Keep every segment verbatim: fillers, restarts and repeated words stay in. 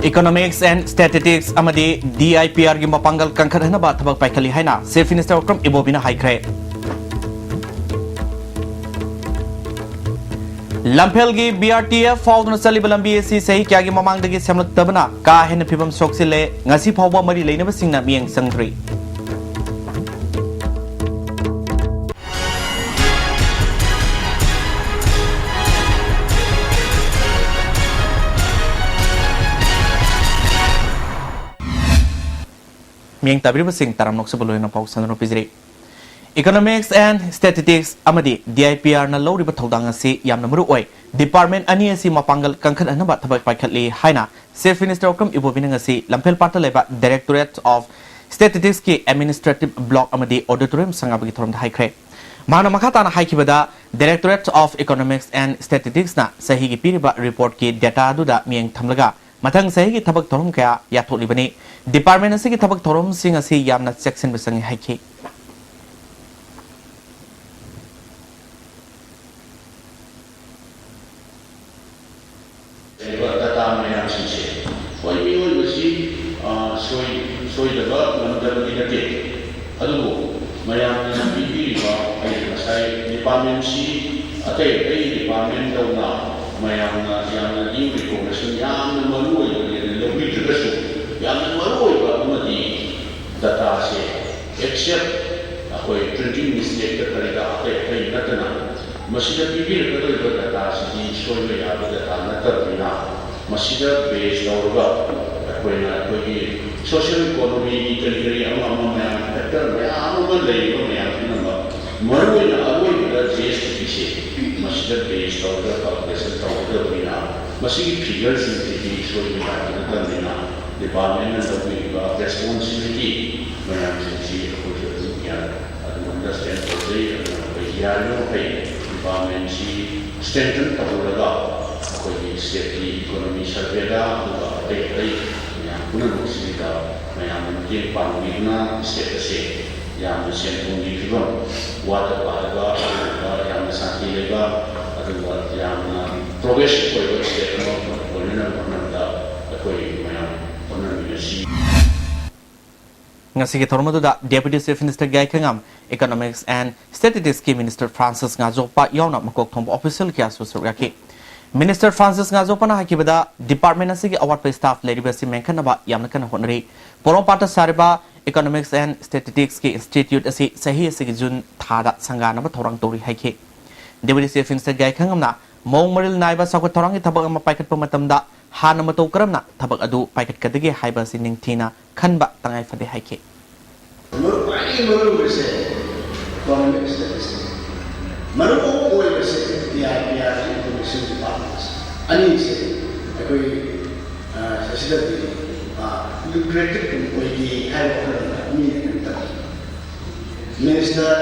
Economics and Statistics ꯑꯃꯗꯤ D I P R ꯒꯤ ꯃꯄꯥꯡꯒꯜ ꯀꯟꯈꯠꯍꯟꯅꯕ ꯊꯕꯛ ꯄꯥꯏꯈꯠꯂꯤ ꯍꯥꯏꯅ Chief Minister ꯑꯣꯀ꯭ꯔꯝ ꯏꯕꯣꯕꯤꯅ ꯍꯥꯏꯈ꯭ꯔꯦ꯫ ꯂꯝꯐꯦꯜꯒꯤ B R T F ꯐꯥꯎꯗꯨꯅ ꯆꯠꯂꯤꯕ ꯂꯝꯕꯤ ꯑꯁꯤ ꯆꯍꯤ ꯀꯌꯥꯒꯤ ꯃꯃꯥꯡꯗꯒꯤ ꯁꯦꯝꯂꯛꯇꯕꯅ ꯀꯥ ꯍꯦꯟꯅ ꯐꯤꯕꯝ ꯁꯣꯛꯆꯤꯜꯂꯦ꯫ ꯉꯁꯤ ꯐꯥꯎꯕ ꯃꯔꯤ ꯂꯩꯅꯕꯁꯤꯡꯅ ꯃꯤꯠꯌꯦꯡ ꯆꯪꯗ꯭ꯔꯤ꯫ ꯃꯤꯠꯌꯦꯡ ꯇꯥꯕꯤꯔꯤꯕꯁꯤꯡ ꯇꯔꯥꯝꯅ ꯑꯣꯛꯆꯕ ꯂꯣꯏꯅ ꯄꯥꯎ ꯁꯟꯗꯣꯛꯅ ꯄꯤꯖꯔꯤ꯫ Economics and Statistics ꯑꯃꯗꯤ D I P R ꯅ ꯂꯧꯔꯤꯕ ꯊꯧꯗꯥꯡ ꯑꯁꯤ ꯌꯥꯝꯅ ꯃꯔꯨ ꯑꯣꯏ꯫ Department ꯑꯅꯤ ꯑꯁꯤ ꯃꯄꯥꯡꯒꯜ ꯀꯟꯈꯠꯍꯟꯅꯕ ꯊꯕꯛ ꯄꯥꯏꯈꯠꯂꯤ ꯍꯥꯏꯅ Chief Minister ꯑꯣꯀ꯭ꯔꯝ ꯏꯕꯣꯕꯤꯅ ꯉꯁꯤ ꯂꯝꯐꯦꯜ ꯄꯥꯠꯇ ꯂꯩꯕ Directorate of Statistics ꯀꯤ Administrative Block ꯑꯃꯗꯤ Auditorium ꯁꯪꯒꯥꯕꯒꯤ ꯊꯧꯔꯝꯗ ꯍꯥꯏꯈ꯭ꯔꯦ꯫ ꯃꯍꯥꯛꯅ ꯃꯈꯥ ꯇꯥꯅ ꯍꯥꯏꯈꯤꯕꯗ, Directorate of Economics and Statistics ꯅ ꯆꯍꯤꯒꯤ ꯄꯤꯔꯤꯕ report ꯀꯤ data ꯑꯗꯨꯗ ꯃꯤꯠꯌꯦꯡ ꯊꯝꯂꯒ ꯃꯊꯪ ꯆꯍꯤꯒꯤ ꯊꯕꯛ ꯊꯧꯔꯝ ꯀꯌꯥ ꯌꯥꯊꯣꯛꯂꯤꯕꯅꯤ꯫ Department ꯑꯁꯤꯒꯤ ꯊꯕꯛ ꯊꯧꯔꯝꯁꯤꯡ ꯑꯁꯤ ꯌꯥꯝꯅ ꯆꯦꯛꯁꯤꯟꯕ ꯆꯪꯏ ꯍꯥꯏꯈꯤ꯫ ꯂꯩꯔꯤꯕ data ꯃꯌꯥꯝꯁꯤꯡꯁꯦ, ꯍꯣꯏ, ꯃꯤꯑꯣꯏꯕꯁꯤ, ꯑ, ꯁꯣꯏ-, ꯁꯣꯏꯗꯕ ꯉꯝꯗꯕꯗꯤ ꯅꯠꯇꯦ, ꯑꯗꯨꯕꯨ ꯃꯌꯥꯝꯅ ꯄꯤꯕꯤꯔꯤꯕ, ꯑꯩꯅ ꯉꯁꯥꯏ department ꯁꯤ ꯑꯇꯩ ꯑꯇꯩ department ꯗꯧꯅ ꯃꯌꯥꯝꯅ ꯌꯥꯝꯅ due recognition, ꯌꯥꯝꯅ ꯃꯔꯨ ꯑꯣꯏꯕꯅꯦꯅ ꯂꯧꯕꯤꯗ꯭ꯔꯒꯁꯨ, ꯌꯥꯝꯅ ꯃꯔꯨ ꯑꯣꯏꯕ ꯑꯃꯗꯤ data ꯁꯦ, except ꯑꯩꯈꯣꯏ printing mistake ꯇ ꯀꯔꯤꯗ ꯑꯇꯩ ꯑꯇꯩ ꯅꯠꯇꯅ, ꯃꯁꯤꯗ ꯄꯤꯕꯤꯔꯛꯀꯗꯧꯔꯤꯕ data ꯁꯤꯗꯤ ꯁꯣꯏꯕ ꯌꯥꯕ data ꯅꯠꯇꯕꯅꯤꯅ, ꯃꯁꯤꯗ base ꯇꯧꯔꯒ ꯑꯩꯈꯣꯏꯅ ꯑꯩꯈꯣꯏꯒꯤ social economy ꯒꯤ ꯀꯔꯤ ꯀꯔꯤ ꯑꯃ ꯑꯃ ꯃꯌꯥꯝ factor ꯃꯌꯥꯝ ꯑꯃ ꯂꯩꯔꯤꯕ ꯃꯌꯥꯝ ꯄꯨꯝꯅꯃꯛ, ꯃꯔꯨꯑꯣꯏꯅ ꯑꯔꯣꯏꯕꯗ G S T P ꯁꯦ ꯃꯁꯤꯗ base ꯇꯧꯔꯒ calculation ꯇꯧꯒꯗꯕꯅꯤꯅ, ꯃꯁꯤꯒꯤ figure ꯁꯤꯡꯁꯤꯗꯤ ꯁꯣꯏꯕ ꯌꯥꯕ ꯅꯠꯇꯕꯅꯤꯅ, department ꯅ ꯂꯧꯕꯤꯔꯤꯕ responsibility ꯃꯌꯥꯝꯁꯤꯡꯁꯤ ꯑꯩꯈꯣꯏꯁꯨ ꯑꯗꯨꯝ ꯒ꯭ꯌꯥꯟ ꯑꯗꯨꯝ understand ꯇꯧꯖꯩ꯫ ꯑꯗꯨꯅ ꯑꯩꯈꯣꯏ ꯌꯥꯔꯤꯕ ꯃꯈꯩ department ꯁꯤ strengthen ꯇꯧꯍꯜꯂꯒ, ꯑꯩꯈꯣꯏꯒꯤ state ꯀꯤ economy survey ꯗ, ꯑꯗꯨꯒ ꯑꯇꯩ ꯑꯇꯩ ꯃꯌꯥꯝ ꯄꯨꯝꯅꯃꯛꯁꯤꯗ ꯃꯌꯥꯝꯅ ꯃꯇꯦꯡ ꯄꯥꯡꯕꯤꯗꯨꯅ state ꯑꯁꯦ ꯌꯥꯝꯅ ꯁꯦꯟ ꯊꯨꯝꯒꯤ ꯐꯤꯕꯝ ꯋꯥꯠꯇ ꯄꯥꯗꯕ, ꯑꯗꯨꯒꯨꯝꯕ ꯌꯥꯝꯅ ꯁꯥꯟꯇꯤ ꯂꯩꯕ, ꯑꯗꯨꯒ ꯌꯥꯝꯅ progressive ꯑꯣꯏꯕ state ꯑꯃ ꯑꯣꯏꯅꯅꯕ ꯍꯣꯠꯅꯕꯗ ꯑꯩꯈꯣꯏ ꯃꯌꯥꯝ ꯍꯣꯠꯅꯃꯤꯟꯅꯁꯤ꯫ ꯉꯁꯤꯒꯤ ꯊꯧꯔꯝ ꯑꯗꯨꯗ Deputy Chief Minister ꯒꯥꯏꯈꯪꯉꯝ, Economics and Statistics ꯀꯤ Minister Francis ꯉꯥꯖꯣꯛꯄ ꯌꯥꯎꯅ ꯃꯀꯣꯛ ꯊꯣꯡꯕ official ꯀꯌꯥꯁꯨ ꯁꯔꯨꯛ ꯌꯥꯈꯤ꯫ Minister Francis ꯉꯥꯖꯣꯛꯄꯅ ꯍꯥꯏꯈꯤꯕꯗ, department ꯑꯁꯤꯒꯤ ꯑꯋꯥꯠꯄ staff ꯂꯩꯔꯤꯕ ꯑꯁꯤ ꯃꯦꯟꯈꯠꯅꯕ ꯌꯥꯝꯅ ꯀꯟꯅ ꯍꯣꯠꯅꯔꯤ꯫ ꯄꯣꯔꯣꯝꯄꯥꯠꯇ ꯁꯥꯔꯤꯕ Economics and Statistics ꯀꯤ institute ꯑꯁꯤ ꯆꯍꯤ ꯑꯁꯤꯒꯤ June ꯊꯥꯗ ꯁꯪꯒꯥꯅꯕ ꯊꯧꯔꯥꯡ ꯇꯧꯔꯤ ꯍꯥꯏꯈꯤ꯫ Deputy Chief Minister ꯒꯥꯏꯈꯪꯉꯝꯅ ꯃꯑꯣꯡ ꯃꯔꯤꯜ ꯅꯥꯏꯕ ꯆꯥꯎꯈꯠ ꯊꯧꯔꯥꯡꯒꯤ ꯊꯕꯛ ꯑꯃ ꯄꯥꯏꯈꯠꯄ ꯃꯇꯝꯗ ꯍꯥꯟꯅ ꯃꯇꯧ ꯀꯔꯝꯅ ꯊꯕꯛ ꯑꯗꯨ ꯄꯥꯏꯈꯠꯀꯗꯒꯦ ꯍꯥꯏꯕ ꯑꯁꯤ ꯅꯤꯡꯊꯤꯅ ꯈꯟꯕ ꯇꯉꯥꯏ ꯐꯗꯦ ꯍꯥꯏꯈꯤ꯫ ꯃꯔꯨ-, ꯈ꯭ꯋꯥꯏꯗꯒꯤ ꯃꯔꯨ ꯑꯣꯏꯕꯁꯦ economic statistics꯫ ꯃꯔꯨ ꯑꯣꯏꯕꯁꯦ P I P R information department ꯑꯅꯤꯁꯦ ꯑꯩꯈꯣꯏ, ꯑ, ꯑꯁꯤꯗꯗꯤ, ꯑ, lucrative ꯑꯣꯏꯗꯦ ꯍꯥꯏꯕ ꯋꯥꯈꯜꯂꯣꯟꯗ ꯃꯤꯅ ꯀꯩꯅꯣ ꯇꯧꯏ꯫ Minister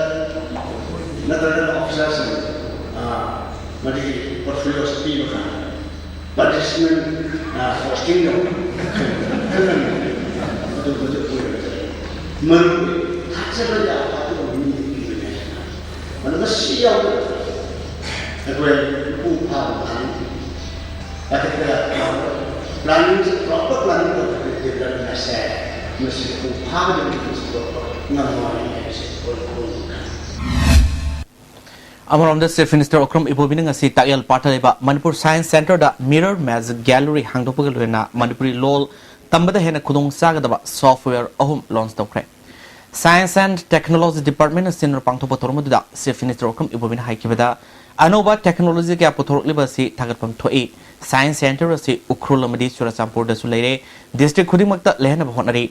ꯅꯠꯇ꯭ꯔꯒ officerꯁꯤꯡ, ꯑ, ꯃꯗꯨꯒꯤ portfolioꯁꯤ ꯄꯤꯕ ꯀꯥꯟꯗ punishment, ꯑ, posting ꯌꯧꯅ ꯈꯜꯂꯝꯃꯤ꯫ ꯑꯗꯨ ꯃꯗꯨ ꯑꯣꯏꯔꯣꯏꯗꯕ꯫ ꯃꯔꯨ ꯑꯣꯏ ꯊꯥꯖꯕ ꯌꯥꯕ ꯑꯗꯨꯒꯨꯝꯕ ꯃꯤꯗꯤ ꯄꯤꯕꯅꯦ꯫ ꯑꯗꯨ ꯃꯁꯤ ꯌꯥꯎꯗꯅ ꯑꯩꯈꯣꯏ ꯃꯄꯨꯡ ꯐꯥꯕ planning, ꯄꯥꯏꯈꯠꯄ ꯌꯥꯕ planning, proper planning ꯇꯧꯗ꯭ꯔꯒꯗꯤ development ꯍꯥꯏꯁꯦ ꯃꯁꯤ ꯃꯄꯨꯡ ꯐꯥꯒꯗꯕꯅꯤ, ꯃꯁꯤ ꯄꯨꯊꯣꯛꯄ ꯉꯝꯃꯣꯏ ꯍꯥꯏꯕꯁꯤ ꯑꯩꯈꯣꯏ ꯈꯪꯕ ꯉꯝꯃꯤ꯫ ꯑꯃꯔꯣꯝꯗ Chief Minister ꯎꯈ꯭ꯔꯨꯝ ꯏꯕꯣꯕꯤꯅ ꯉꯁꯤ ꯇꯥꯛꯌꯦꯜ ꯄꯥꯠꯇ ꯂꯩꯕ Manipur Science Centreꯗ Mirror Magic Gallery ꯍꯥꯡꯗꯣꯛꯄꯒ ꯂꯣꯏꯅꯅ ꯃꯅꯤꯄꯨꯔꯤ ꯂꯣꯜ ꯇꯝꯕꯗ ꯍꯦꯟꯅ ꯈꯨꯗꯣꯡ ꯆꯥꯒꯗꯕ software ꯑꯍꯨꯝ launch ꯇꯧꯈ꯭ꯔꯦ꯫ Science and Technology Departmentꯅ ꯁꯤꯟꯗꯨꯅ ꯄꯥꯡꯊꯣꯛꯄ ꯊꯧꯔꯝ ꯑꯗꯨꯗ Chief Minister ꯎꯈ꯭ꯔꯨꯝ ꯏꯕꯣꯕꯤꯅ ꯍꯥꯏꯈꯤꯕꯗ, ꯑꯅꯧꯕ technology ꯀꯌꯥ ꯄꯨꯊꯣꯔꯛꯂꯤꯕ ꯑꯁꯤ ꯊꯥꯒꯠꯐꯝ ꯊꯣꯛꯏ꯫ Science Centre ꯑꯁꯤ ꯎꯈ꯭ꯔꯨꯜ ꯑꯃꯗꯤ ꯆꯨꯔꯆꯥꯟꯄꯨꯔꯗꯁꯨ ꯂꯩꯔꯦ꯫ District ꯈꯨꯗꯤꯡꯃꯛꯇ ꯂꯩꯍꯟꯅꯕ ꯍꯣꯠꯅꯔꯤ꯫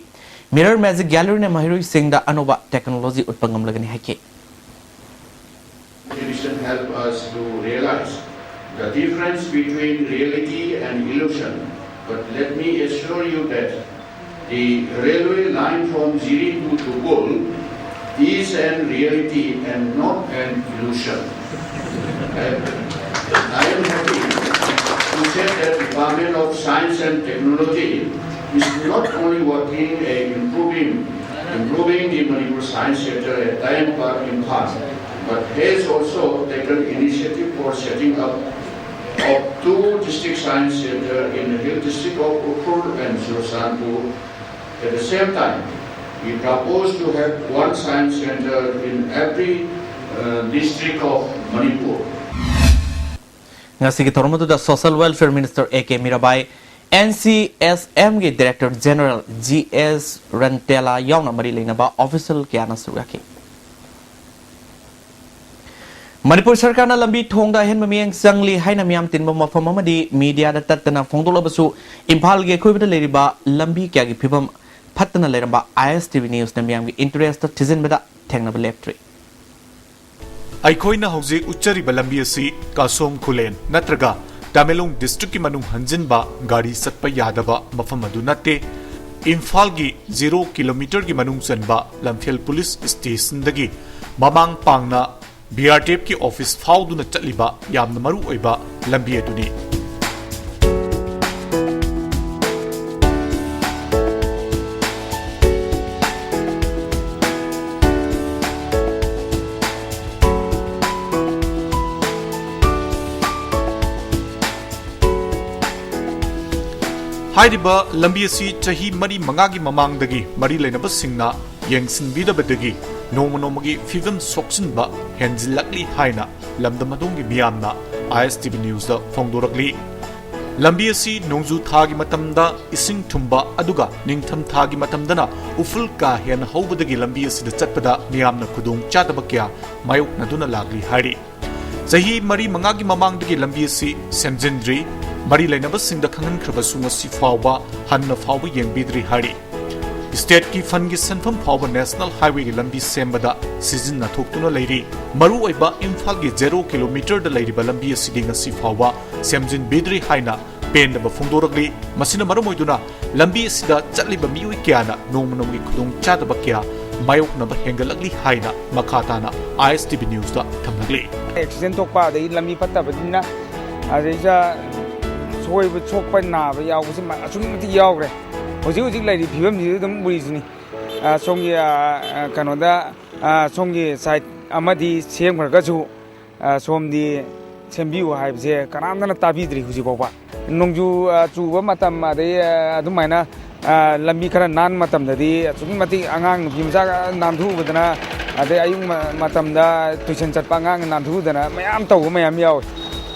Mirror Magic Galleryꯅ ꯃꯍꯩꯔꯣꯏꯁꯤꯡꯗ ꯑꯅꯧꯕ technology ꯎꯠꯄ ꯉꯝꯂꯒꯅꯤ ꯍꯥꯏꯈꯤ꯫ Television help us to realize the difference between reality and illusion. But let me assure you that the railway line from Jiri to Tupul is an reality and not an illusion. And I am happy to say that Department of Science and Technology is not only working in improving, improving the Manipur Science Center at Tayang Park in Phang, but has also taken initiative for setting up of Two district science center in the hill district of Ukhrul and Churachandpur. At the same time, we propose to have one science center in every uh, district of Manipur. ꯉꯁꯤꯒꯤ ꯊꯧꯔꯝ ꯑꯗꯨꯗ Social Welfare Minister A K Mirabai, N C S M ꯒꯤ Director General G S ꯔꯟꯇꯦꯂꯥ ꯌꯥꯎꯅ ꯃꯔꯤ ꯂꯩꯅꯕ official ꯀꯌꯥꯅ ꯁꯔꯨꯛ ꯌꯥꯈꯤ꯫ ꯃꯅꯤꯄꯨꯔ ꯁꯔꯀꯥꯔꯅ ꯂꯝꯕꯤ ꯊꯣꯡꯗ ꯑꯍꯦꯟꯕ ꯃꯤꯠꯌꯦꯡ ꯆꯪꯂꯤ ꯍꯥꯏꯅ ꯃꯤꯌꯥꯝ ꯇꯤꯟꯕ ꯃꯐꯝ ꯑꯃꯗꯤ ꯃꯤꯗꯤꯌꯥꯗ ꯇꯠꯇꯅ ꯐꯣꯡꯗꯣꯛꯂꯕꯁꯨ, ꯏꯝꯐꯥꯜꯒꯤ ꯑꯀꯣꯏꯕꯗ ꯂꯩꯔꯤꯕ ꯂꯝꯕꯤ ꯀꯌꯥꯒꯤ ꯐꯤꯕꯝ ꯐꯠꯇꯅ ꯂꯩꯔꯝꯕ I S T V Newsꯅ ꯃꯤꯌꯥꯝꯒꯤ interestꯇ ꯊꯤꯖꯤꯟꯕꯗ ꯊꯦꯡꯅꯕ ꯂꯦꯞꯇ꯭ꯔꯤ꯫ ꯑꯩꯈꯣꯏꯅ ꯍꯧꯖꯤꯛ ꯎꯠꯆꯔꯤꯕ ꯂꯝꯕꯤ ꯑꯁꯤ ꯀꯥꯁꯣꯝ ꯈꯨꯂꯦꯟ ꯅꯠꯇ꯭ꯔꯒ ꯇꯃꯦꯡꯂꯣꯡ districtꯀꯤ ꯃꯅꯨꯡ ꯍꯟꯖꯤꯟꯕ ꯒꯥꯔꯤ ꯆꯠꯄ ꯌꯥꯗꯕ ꯃꯐꯝ ꯑꯗꯨ ꯅꯠꯇꯦ꯫ ꯏꯝꯐꯥꯜꯒꯤ zero kilometerꯒꯤ ꯃꯅꯨꯡ ꯆꯟꯕ ꯂꯝꯐꯦꯜ police stationꯗꯒꯤ ꯃꯃꯥꯡ ꯄꯥꯡꯅ B R T Fꯀꯤ office ꯐꯥꯎꯗꯨꯅ ꯆꯠꯂꯤꯕ ꯌꯥꯝꯅ ꯃꯔꯨ ꯑꯣꯏꯕ ꯂꯝꯕꯤ ꯑꯗꯨꯅꯤ꯫ ꯍꯥꯏꯔꯤꯕ ꯂꯝꯕꯤ ꯑꯁꯤ ꯆꯍꯤ ꯃꯔꯤ ꯃꯉꯥꯒꯤ ꯃꯃꯥꯡꯗꯒꯤ ꯃꯔꯤ ꯂꯩꯅꯕꯁꯤꯡꯅ ꯌꯦꯡꯁꯤꯟꯕꯤꯗꯕꯗꯒꯤ ꯅꯣꯡꯃ ꯅꯣꯡꯃꯒꯤ ꯐꯤꯕꯝ ꯁꯣꯛꯆꯤꯟꯕ ꯍꯦꯟꯖꯤꯜꯂꯛꯂꯤ ꯍꯥꯏꯅ ꯂꯝꯗꯝ ꯑꯗꯣꯝꯒꯤ ꯃꯤꯌꯥꯝꯅ I S T V Newsꯗ ꯐꯣꯡꯗꯣꯔꯛꯂꯤ꯫ ꯂꯝꯕꯤ ꯑꯁꯤ ꯅꯣꯡꯖꯨ ꯊꯥꯒꯤ ꯃꯇꯝꯗ ꯏꯁꯤꯡ ꯊꯨꯝꯕ ꯑꯗꯨꯒ ꯅꯤꯡꯊꯝ ꯊꯥꯒꯤ ꯃꯇꯝꯗꯅ ꯎꯐꯨꯜ ꯀꯥ ꯍꯦꯟꯅ ꯍꯧꯕꯗꯒꯤ ꯂꯝꯕꯤ ꯑꯁꯤꯗ ꯆꯠꯄꯗ ꯃꯤꯌꯥꯝꯅ ꯈꯨꯗꯣꯡ ꯆꯥꯗꯕ ꯀꯌꯥ ꯃꯥꯌꯣꯛꯅꯗꯨꯅ ꯂꯥꯛꯂꯤ ꯍꯥꯏꯔꯤ꯫ ꯆꯍꯤ ꯃꯔꯤ ꯃꯉꯥꯒꯤ ꯃꯃꯥꯡꯗꯒꯤ ꯂꯝꯕꯤ ꯑꯁꯤ ꯁꯦꯝꯖꯤꯟꯗ꯭ꯔꯤ, ꯃꯔꯤ ꯂꯩꯅꯕꯁꯤꯡꯗ ꯈꯪꯍꯟꯈ꯭ꯔꯕꯁꯨ ꯉꯁꯤ ꯐꯥꯎꯕ ꯍꯟꯅ ꯐꯥꯎꯕ ꯌꯦꯡꯕꯤꯗ꯭ꯔꯤ ꯍꯥꯏꯔꯤ꯫ Stateꯀꯤ fundꯀꯤ ꯁꯦꯟꯐꯝ ꯐꯥꯎꯕ National Highwayꯒꯤ ꯂꯝꯕꯤ ꯁꯦꯝꯕꯗ ꯁꯤꯖꯤꯟꯅꯊꯣꯛꯇꯨꯅ ꯂꯩꯔꯤ꯫ ꯃꯔꯨꯑꯣꯏꯕ ꯏꯝꯐꯥꯜꯒꯤ zero kilometerꯗ ꯂꯩꯔꯤꯕ ꯂꯝꯕꯤ ꯑꯁꯤꯗꯤ ꯉꯁꯤ ꯐꯥꯎꯕ ꯁꯦꯝꯖꯤꯟꯕꯤꯗ꯭ꯔꯤ ꯍꯥꯏꯅ ꯄꯦꯟꯗꯕ ꯐꯣꯡꯗꯣꯔꯛꯂꯤ꯫ ꯃꯁꯤꯅ ꯃꯔꯝ ꯑꯣꯏꯗꯨꯅ ꯂꯝꯕꯤ ꯑꯁꯤꯗ ꯆꯠꯂꯤꯕ ꯃꯤꯑꯣꯏ ꯀꯌꯥꯅ ꯅꯣꯡꯃ ꯅꯣꯡꯃꯒꯤ ꯈꯨꯗꯣꯡꯆꯥꯗꯕ ꯀꯌꯥ ꯃꯥꯌꯣꯛꯅꯕ ꯍꯦꯟꯒꯠꯂꯛꯂꯤ ꯍꯥꯏꯅ ꯃꯈꯥ ꯇꯥꯅ I S T V Newsꯇ ꯊꯝꯂꯛꯂꯤ꯫ Accident ꯊꯣꯛꯄ, ꯑꯗꯒꯤ ꯂꯝꯕꯤ ꯐꯠꯇꯕꯅꯤꯅ, ꯑꯗꯩꯗ ꯁꯣꯏꯕ, ꯁꯣꯛꯄ, ꯅꯥꯕ ꯌꯥꯎꯕꯁꯤ ꯃ-, ꯑꯁꯨꯛꯀꯤ ꯃꯇꯤꯛ ꯌꯥꯎꯈ꯭ꯔꯦ꯫ ꯍꯧꯖꯤꯛ ꯍꯧꯖꯤꯛ ꯂꯩꯔꯤꯕ ꯐꯤꯕꯝꯁꯤꯗ ꯑꯗꯨꯝ ꯎꯔꯤꯁꯤꯅꯤ꯫ ꯑ, ꯁꯣꯝꯒꯤ, ꯑ, ꯑ, ꯀꯩꯅꯣꯗ, ꯑ, ꯁꯣꯝꯒꯤ side ꯑꯃꯗꯤ ꯁꯦꯝꯈ꯭ꯔꯒꯁꯨ, ꯑ, ꯁꯣꯝꯗꯤ ꯁꯦꯝꯕꯤꯌꯨ ꯍꯥꯏꯕꯁꯦ ꯀꯅꯥꯝꯇꯅ ꯇꯥꯕꯤꯗ꯭ꯔꯤ ꯍꯧꯖꯤꯛ ꯐꯥꯎꯕ꯫ ꯅꯣꯡꯖꯨ, ꯑ, ꯆꯨꯕ ꯃꯇꯝ, ꯑꯗꯩ, ꯑ, ꯑꯗꯨꯃꯥꯏꯅ, ꯑ, ꯂꯝꯕꯤ ꯈꯔ ꯅꯥꯟꯕ ꯃꯇꯝꯗꯗꯤ ꯑꯁꯨꯛꯀꯤ ꯃꯇꯤꯛ ꯑꯉꯥꯡ ꯅꯨꯄꯤ ꯃꯆꯥꯒ ꯅꯥꯟꯊꯨꯕꯗꯅ, ꯑꯗꯩ ꯑꯌꯨꯛ ꯃ-, ꯃꯇꯝꯗ tuition ꯆꯠꯄ ꯑꯉꯥꯡ ꯅꯥꯟꯊꯨꯗꯅ ꯃꯌꯥꯝ ꯇꯧꯕ ꯃꯌꯥꯝ ꯌꯥꯎꯏ꯫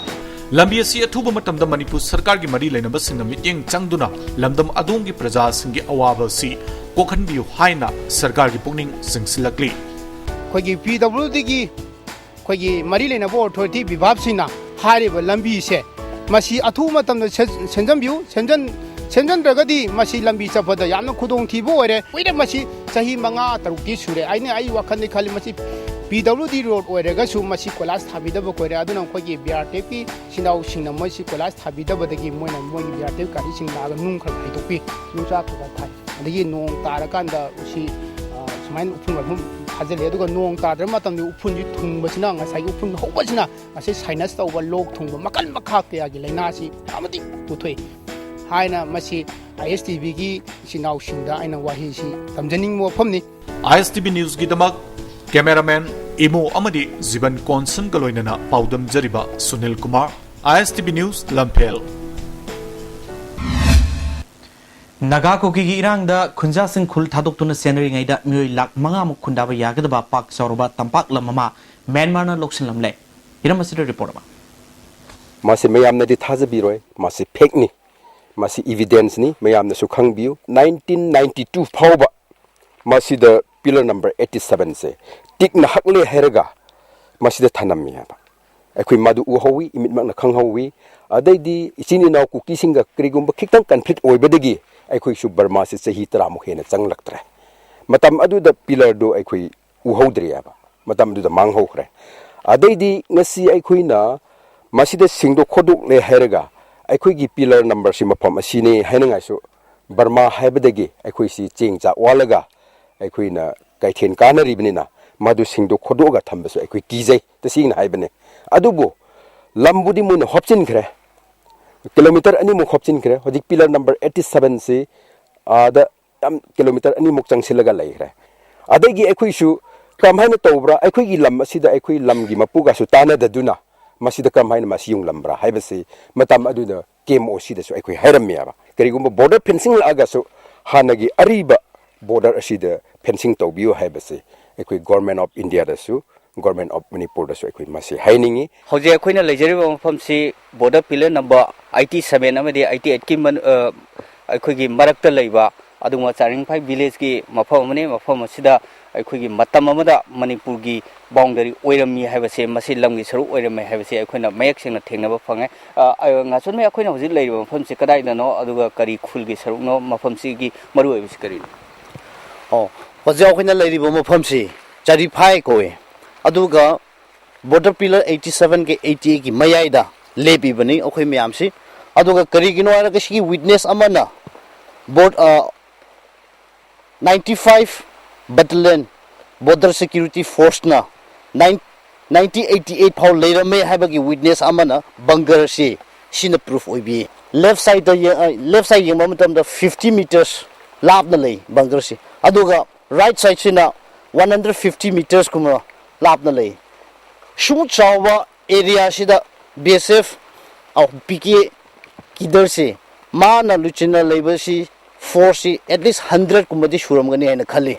ꯂꯝꯕꯤ ꯑꯁꯤ ꯑꯊꯨꯕ ꯃꯇꯝꯗ ꯃꯅꯤꯄꯨꯔ ꯁꯔꯀꯥꯔꯒꯤ ꯃꯔꯤ ꯂꯩꯅꯕꯁꯤꯡꯅ ꯃꯤꯠꯌꯦꯡ ꯆꯪꯗꯨꯅ ꯂꯝꯗꯝ ꯑꯗꯣꯝꯒꯤ ꯄ꯭ꯔꯖꯥꯁꯤꯡꯒꯤ ꯑꯋꯥꯕ ꯑꯁꯤ ꯀꯣꯛꯍꯟꯕꯤꯌꯨ ꯍꯥꯏꯅ ꯁꯔꯀꯥꯔꯒꯤ ꯄꯨꯛꯅꯤꯡ ꯆꯤꯡꯁꯤꯜꯂꯛꯂꯤ꯫ ꯑꯩꯈꯣꯏꯒꯤ ꯄꯤ ꯗꯕ꯭ꯂꯤꯎ ꯗꯤꯒꯤ ꯑꯩꯈꯣꯏꯒꯤ ꯃꯔꯤ ꯂꯩꯅꯕ ꯑꯣꯊꯣꯔꯤꯇꯤ ꯕꯤꯚꯥꯞꯁꯤꯡꯅ ꯍꯥꯏꯔꯤꯕ ꯂꯝꯕꯤꯁꯦ ꯃꯁꯤ ꯑꯊꯨꯕ ꯃꯇꯝꯗ ꯁꯦ-, ꯁꯦꯝꯖꯟꯕꯤꯌꯨ꯫ ꯁꯦꯝꯖꯟ-, ꯁꯦꯝꯖꯟꯗ꯭ꯔꯒꯗꯤ ꯃꯁꯤ ꯂꯝꯕꯤ ꯆꯠꯄꯗ ꯌꯥꯝꯅ ꯈꯨꯗꯣꯡꯊꯤꯕ ꯑꯣꯏꯔꯦ꯫ ꯀꯨꯏꯔꯦ, ꯃꯁꯤ ꯆꯍꯤ ꯃꯉꯥ ꯇꯔꯨꯛꯇꯤ ꯁꯨꯔꯦ꯫ ꯑꯩꯅ, ꯑꯩ ꯋꯥꯈꯜꯗꯤ ꯈꯜꯂꯤ, ꯃꯁꯤ ꯄꯤ ꯗꯕ꯭ꯂꯤꯎ ꯗꯤ ꯔꯣꯗ ꯑꯣꯏꯔꯒꯁꯨ ꯃꯁꯤ ꯀꯣꯏꯂꯥꯁ ꯊꯥꯕꯤꯗꯕ ꯀꯨꯏꯔꯦ꯫ ꯑꯗꯨꯅ ꯑꯩꯈꯣꯏꯒꯤ ꯕꯤ ꯑꯥꯔ ꯇꯤ ꯑꯦꯐꯀꯤ ꯏꯆꯤꯟ ꯏꯅꯥꯎꯁꯤꯡꯅ ꯃꯣꯏꯁꯤ ꯀꯣꯏꯂꯥꯁ ꯊꯥꯕꯤꯗꯕꯗꯒꯤ ꯃꯣꯏꯅ, ꯃꯣꯏꯒꯤ ꯕꯤ ꯑꯥꯔ ꯇꯤ ꯑꯦꯐ ꯒꯥꯔꯤꯁꯤꯡ ꯂꯥꯛꯑꯒ ꯅꯨꯡ ꯈꯔ ꯍꯩꯗꯣꯛꯄꯤ, ꯅꯨꯡꯆꯥꯛ ꯈꯔ ꯈꯔ ꯊꯥꯏ꯫ ꯑꯗꯒꯤ ꯅꯣꯡ ꯇꯥꯔꯀꯥꯟꯗ ꯁꯤ, ꯑ, ꯁꯨꯃꯥꯏꯅ ꯎꯐꯨꯟ ꯋꯥꯏꯐꯨꯟ ꯐꯥꯖꯤꯜꯂꯦ꯫ ꯑꯗꯨꯒ ꯅꯣꯡ ꯇꯥꯗ꯭ꯔꯕ ꯃꯇꯝꯗ ꯎꯐꯨꯟꯁꯤ ꯊꯨꯡꯕꯁꯤꯅ, ꯉꯁꯥꯏꯒꯤ ꯎꯐꯨꯟ ꯍꯧꯕꯁꯤꯅ ꯉꯁꯥꯏ ꯁꯥꯏꯅꯁ ꯇꯧꯕ, ꯂꯣꯛ ꯊꯨꯡꯕ, ꯃꯈꯜ ꯃꯈꯥ ꯀꯌꯥꯒꯤ ꯂꯥꯏꯅꯥꯁꯤ ꯃꯌꯥꯝ ꯑꯃꯗꯤ ꯄꯨꯊꯣꯛꯏ ꯍꯥꯏꯅ ꯃꯁꯤ ꯑꯥꯏ ꯑꯦꯁ ꯇꯤ ꯚꯤꯒꯤ ꯏꯆꯤꯟ ꯏꯅꯥꯎꯁꯤꯡꯗ ꯑꯩꯅ ꯋꯥꯍꯩꯁꯤ ꯇꯝꯖꯅꯤꯡꯕ ꯋꯥꯐꯝꯅꯤ꯫ ꯑꯥꯏ ꯑꯦꯁ ꯇꯤ ꯚꯤ ꯅ꯭ꯌꯨꯁꯀꯤꯗꯃꯛ ꯀꯦꯃꯦꯔꯥꯃꯦꯟ ꯏꯃꯣ ꯑꯃꯗꯤ ꯖꯤꯕꯟ ꯀꯣꯟꯁꯟꯒ ꯂꯣꯏꯅꯅ ꯄꯥꯎꯗꯝꯖꯔꯤꯕ ꯁꯨꯅꯤꯜ ꯀꯨꯃꯥꯔ, ꯑꯥꯏ ꯑꯦꯁ ꯇꯤ ꯚꯤ ꯅ꯭ꯌꯨꯁ, ꯂꯝꯐꯦꯜ꯫ ꯅꯥꯒꯥ ꯀꯨꯀꯤꯒꯤ ꯏꯔꯥꯡꯗ ꯈꯨꯟꯖꯥꯁꯤꯡ ꯈꯨꯜ ꯊꯥꯗꯣꯛꯇꯨꯅ ꯆꯦꯟꯅꯔꯤꯉꯩꯗ ꯃꯤꯑꯣꯏ ꯂꯥꯈ ꯃꯉꯥꯃꯨꯛ ꯈꯨꯟꯗꯥꯕ ꯌꯥꯒꯗꯕ ꯄꯥꯛ ꯆꯥꯎꯔꯕ ꯇꯝꯄꯥꯛ ꯂꯝ ꯑꯃ ꯃ꯭ꯌꯥꯟꯃꯥꯔꯅ ꯂꯧꯁꯤꯜꯂꯝꯂꯦ꯫ ꯍꯤꯔꯝ ꯑꯁꯤꯗ ꯔꯤꯄꯣꯔꯠ ꯑꯃ꯫ ꯃꯁꯤ ꯃꯌꯥꯝꯅꯗꯤ ꯊꯥꯖꯕꯤꯔꯣꯏ, ꯃꯁꯤ ꯐꯦꯛꯅꯤ, ꯃꯁꯤ ꯏꯚꯤꯗꯦꯟꯁꯅꯤ, ꯃꯌꯥꯝꯅꯁꯨ ꯈꯪꯕꯤꯌꯨ꯫ ꯅꯥꯏꯟꯇꯤꯟ ꯅꯥꯏꯟꯇꯤ ꯇꯨ ꯐꯥꯎꯕ ꯃꯁꯤꯗ ꯄꯤꯂꯔ ꯅꯝꯕꯔ ꯑꯩꯠꯇꯤ ꯁꯕꯦꯟꯁꯦ ꯇꯤꯛꯅ ꯍꯛꯂꯦ ꯍꯥꯏꯔꯒ ꯃꯁꯤꯗ ꯊꯅꯝꯃꯤ ꯍꯥꯏꯕ꯫ ꯑꯩꯈꯣꯏ ꯃꯗꯨ ꯎꯍꯧꯋꯤ, ꯏꯃꯤꯠꯃꯛꯅ ꯈꯪꯍꯧꯋꯤ꯫ ꯑꯗꯩꯗꯤ ꯏꯆꯤꯟ ꯏꯅꯥꯎ ꯀꯨꯀꯤꯁꯤꯡꯒ ꯀꯔꯤꯒꯨꯝꯕ ꯈꯤꯇꯪ ꯀꯟꯐ꯭ꯂꯤꯛ ꯑꯣꯏꯕꯗꯒꯤ ꯑꯩꯈꯣꯏꯁꯨ ꯕꯔꯃꯥꯁꯤ ꯆꯍꯤ ꯇꯔꯥꯃꯨꯛ ꯍꯦꯟꯅ ꯆꯪꯂꯛꯇ꯭ꯔꯦ꯫ ꯃꯇꯝ ꯑꯗꯨꯗ ꯄꯤꯂꯔꯗꯨ ꯑꯩꯈꯣꯏ ꯎꯍꯧꯗ꯭ꯔꯦꯕ, ꯃꯇꯝꯗꯨꯗ ꯃꯥꯡꯍꯧꯈ꯭ꯔꯦ꯫ ꯑꯗꯩꯗꯤ ꯉꯁꯤ ꯑꯩꯈꯣꯏꯅ ꯃꯁꯤꯗ ꯁꯦꯡꯗꯣꯛ ꯈꯣꯠꯇꯣꯛꯂꯦ ꯍꯥꯏꯔꯒ ꯑꯩꯈꯣꯏꯒꯤ ꯄꯤꯂꯔ ꯅꯝꯕꯔꯁꯤ ꯃꯐꯝ ꯑꯁꯤꯅꯤ ꯍꯥꯏꯅꯉꯥꯏꯁꯨ, ꯕꯔꯃꯥ ꯍꯥꯏꯕꯗꯒꯤ ꯑꯩꯈꯣꯏꯁꯤ ꯆꯦꯡ ꯆꯥꯛ ꯋꯥꯜꯂꯒ ꯑꯩꯈꯣꯏꯅ ꯀꯩꯊꯦꯜ ꯀꯥꯟꯅꯔꯤꯕꯅꯤꯅ ꯃꯗꯨ ꯁꯦꯡꯗꯣꯛ ꯈꯣꯠꯇꯣꯛꯑꯒ ꯊꯝꯕꯁꯨ ꯑꯩꯈꯣꯏ ꯀꯤꯖꯩ, ꯇꯁꯦꯡꯅ ꯍꯥꯏꯕꯅꯤ꯫ ꯑꯗꯨꯕꯨ ꯂꯝꯕꯨꯗꯤ ꯃꯣꯏꯅ ꯍꯣꯞꯆꯤꯟꯈ꯭ꯔꯦ, ꯀꯤꯂꯣꯃꯤꯇꯔ ꯑꯅꯤꯃꯨꯛ ꯍꯣꯞꯆꯤꯟꯈ꯭ꯔꯦ꯫ ꯍꯧꯖꯤꯛ ꯄꯤꯂꯔ ꯅꯝꯕꯔ ꯑꯩꯠꯇꯤ ꯁꯕꯦꯟꯁꯤ ꯑꯥꯗ ꯌꯥꯝ ꯀꯤꯂꯣꯃꯤꯇꯔ ꯑꯅꯤꯃꯨꯛ ꯆꯪꯁꯤꯜꯂꯒ ꯂꯩꯈ꯭ꯔꯦ꯫ ꯑꯗꯒꯤ ꯑꯩꯈꯣꯏꯁꯨ ꯀꯔꯝꯍꯥꯏꯅ ꯇꯧꯕ꯭ꯔꯥ, ꯑꯩꯈꯣꯏꯒꯤ ꯂꯝ ꯑꯁꯤꯗ ꯑꯩꯈꯣꯏ ꯂꯝꯒꯤ ꯃꯄꯨꯒꯁꯨ ꯇꯥꯟꯅꯗꯗꯨꯅ ꯃꯁꯤꯗ ꯀꯔꯝ ꯍꯥꯏꯅ ꯃꯁꯤ ꯌꯨꯡꯂꯝꯕ꯭ꯔꯥ ꯍꯥꯏꯕꯁꯤ ꯃꯇꯝ ꯑꯗꯨꯗ ꯀꯦ ꯑꯦꯝ ꯑꯣ ꯁꯤꯗꯁꯨ ꯑꯩꯈꯣꯏ ꯍꯥꯏꯔꯝꯃꯦꯕ꯫ ꯀꯔꯤꯒꯨꯝꯕ ꯕꯣꯔꯗꯔ ꯐꯦꯟꯁꯤꯡ ꯂꯥꯛꯑꯒꯁꯨ ꯍꯥꯟꯅꯒꯤ ꯑꯔꯤꯕ ꯕꯣꯔꯗꯔ ꯑꯁꯤꯗ ꯐꯦꯟꯁꯤꯡ ꯇꯧꯕꯤꯌꯨ ꯍꯥꯏꯕꯁꯤ ꯑꯩꯈꯣꯏ ꯒꯣꯔꯃꯦꯟ ꯑꯣꯐ ꯏꯟꯗꯤꯌꯥꯗꯁꯨ, ꯒꯣꯔꯃꯦꯟ ꯑꯣꯐ ꯃꯅꯤꯄꯨꯔꯗꯁꯨ ꯑꯩꯈꯣꯏ ꯃꯁꯤ ꯍꯥꯏꯅꯤꯡꯉꯤ꯫ ꯍꯧꯖꯤꯛ ꯑꯩꯈꯣꯏꯅ ꯂꯩꯖꯔꯤꯕ ꯃꯐꯝꯁꯤ border pillar number eighty seven ꯑꯃꯗꯤ ꯑꯩꯠꯇꯤ ꯑꯩꯠꯀꯤ ꯃꯅꯨ-, ꯑ, ꯑꯩꯈꯣꯏꯒꯤ ꯃꯔꯛꯇ ꯂꯩꯕ ꯑꯗꯨꯒꯨꯝꯕ ꯆꯥꯔꯤꯡꯐꯥꯏ ꯚꯤꯂꯦꯖꯀꯤ ꯃꯐꯝ ꯑꯃꯅꯤ꯫ ꯃꯐꯝ ꯑꯁꯤꯗ ꯑꯩꯈꯣꯏꯒꯤ ꯃꯇꯝ ꯑꯃꯗ ꯃꯅꯤꯄꯨꯔꯒꯤ ꯕꯥꯎꯟꯗꯔꯤ ꯑꯣꯏꯔꯝꯃꯤ ꯍꯥꯏꯕꯁꯦ, ꯃꯁꯤ ꯂꯝꯒꯤ ꯁꯔꯨꯛ ꯑꯣꯏꯔꯝꯃꯦ ꯍꯥꯏꯕꯁꯦ ꯑꯩꯈꯣꯏꯅ ꯃꯌꯦꯛ ꯁꯦꯡꯅ ꯊꯦꯡꯅꯕ ꯐꯪꯉꯦ꯫ ꯑ, ꯑ, ꯉꯥꯆꯣꯟꯃꯩ, ꯑꯩꯈꯣꯏꯅ ꯍꯧꯖꯤꯛ ꯂꯩꯔꯤꯕ ꯃꯐꯝꯁꯤ ꯀꯗꯥꯏꯗꯅꯣ, ꯑꯗꯨꯒ ꯀꯔꯤ ꯈꯨꯜꯒꯤ ꯁꯔꯨꯛꯅꯣ, ꯃꯐꯝꯁꯤꯒꯤ ꯃꯔꯨꯑꯣꯏꯕꯁꯤ ꯀꯔꯤꯅꯣ? ꯑꯣ, ꯍꯧꯖꯤꯛ ꯑꯩꯈꯣꯏꯅ ꯂꯩꯔꯤꯕ ꯃꯐꯝꯁꯤ ꯆꯥꯔꯤꯐꯥꯏ ꯀꯧꯏ꯫ ꯑꯗꯨꯒ ꯕꯣꯔꯗꯔ ꯄꯤꯂꯔ ꯑꯩꯠꯇꯤ ꯁꯚꯦꯟꯒꯤ ꯑꯩꯠꯇꯤ ꯑꯩꯠꯀꯤ ꯃꯌꯥꯏꯗ ꯂꯦꯞꯄꯤꯕꯅꯤ ꯑꯩꯈꯣꯏ ꯃꯌꯥꯝꯁꯤ꯫ ꯑꯗꯨꯒ ꯀꯔꯤꯒꯤꯅꯣ ꯍꯥꯏꯔꯒ ꯁꯤꯒꯤ ꯋꯤꯠꯅꯦꯁ ꯑꯃꯅ border, uh, ninety five battalion border security ꯐꯣꯔꯁꯅ ꯅꯥꯏꯟ-, ꯅꯥꯏꯟꯇꯤꯟ ꯑꯩꯠꯇꯤ ꯑꯩꯠ ꯐꯥꯎ ꯂꯩꯔꯝꯃꯦ ꯍꯥꯏꯕꯒꯤ ꯋꯤꯠꯅꯦꯁ ꯑꯃꯅ ꯕꯪꯒꯔꯁꯤ ꯁꯤꯅ ꯄ꯭ꯔꯨꯐ ꯑꯣꯏꯕꯤ꯫ ꯂꯦꯐ ꯁꯥꯏꯗꯇ ꯌꯦ-, ꯑ, ꯂꯦꯐ ꯁꯥꯏꯗ ꯌꯦꯡꯕ ꯃꯇꯝꯗ ꯐꯤꯐꯇꯤ ꯃꯤꯇꯔꯁ ꯂꯥꯞꯅ ꯂꯩ ꯕꯪꯒꯔꯁꯤ꯫ ꯑꯗꯨꯒ ꯔꯥꯏꯠ ꯁꯥꯏꯗꯁꯤꯅ ꯋꯥꯟ ꯍꯟꯗ꯭ꯔꯦꯠ ꯐꯤꯐꯇꯤ ꯃꯤꯇꯔꯁꯀꯨꯝꯕ ꯂꯥꯞꯅ ꯂꯩ꯫ ꯁꯨꯝ ꯆꯥꯎꯕ ꯑꯦꯔꯤꯌꯥꯁꯤꯗ ꯕꯤ ꯑꯦꯁ ꯑꯦꯐ, ꯑ, ꯄꯤ ꯀꯦ ꯀꯤꯗꯔꯁꯤ ꯃꯥꯅ ꯂꯨꯆꯤꯟꯅ ꯂꯩꯕꯁꯤ ꯐꯣꯔꯁꯁꯤ ꯑꯦꯠ ꯂꯤꯁ ꯍꯟꯗ꯭ꯔꯦꯠꯀꯨꯝꯕꯗꯤ ꯁꯨꯔꯝꯒꯅꯤ ꯍꯥꯏꯅ ꯈꯜꯂꯤ꯫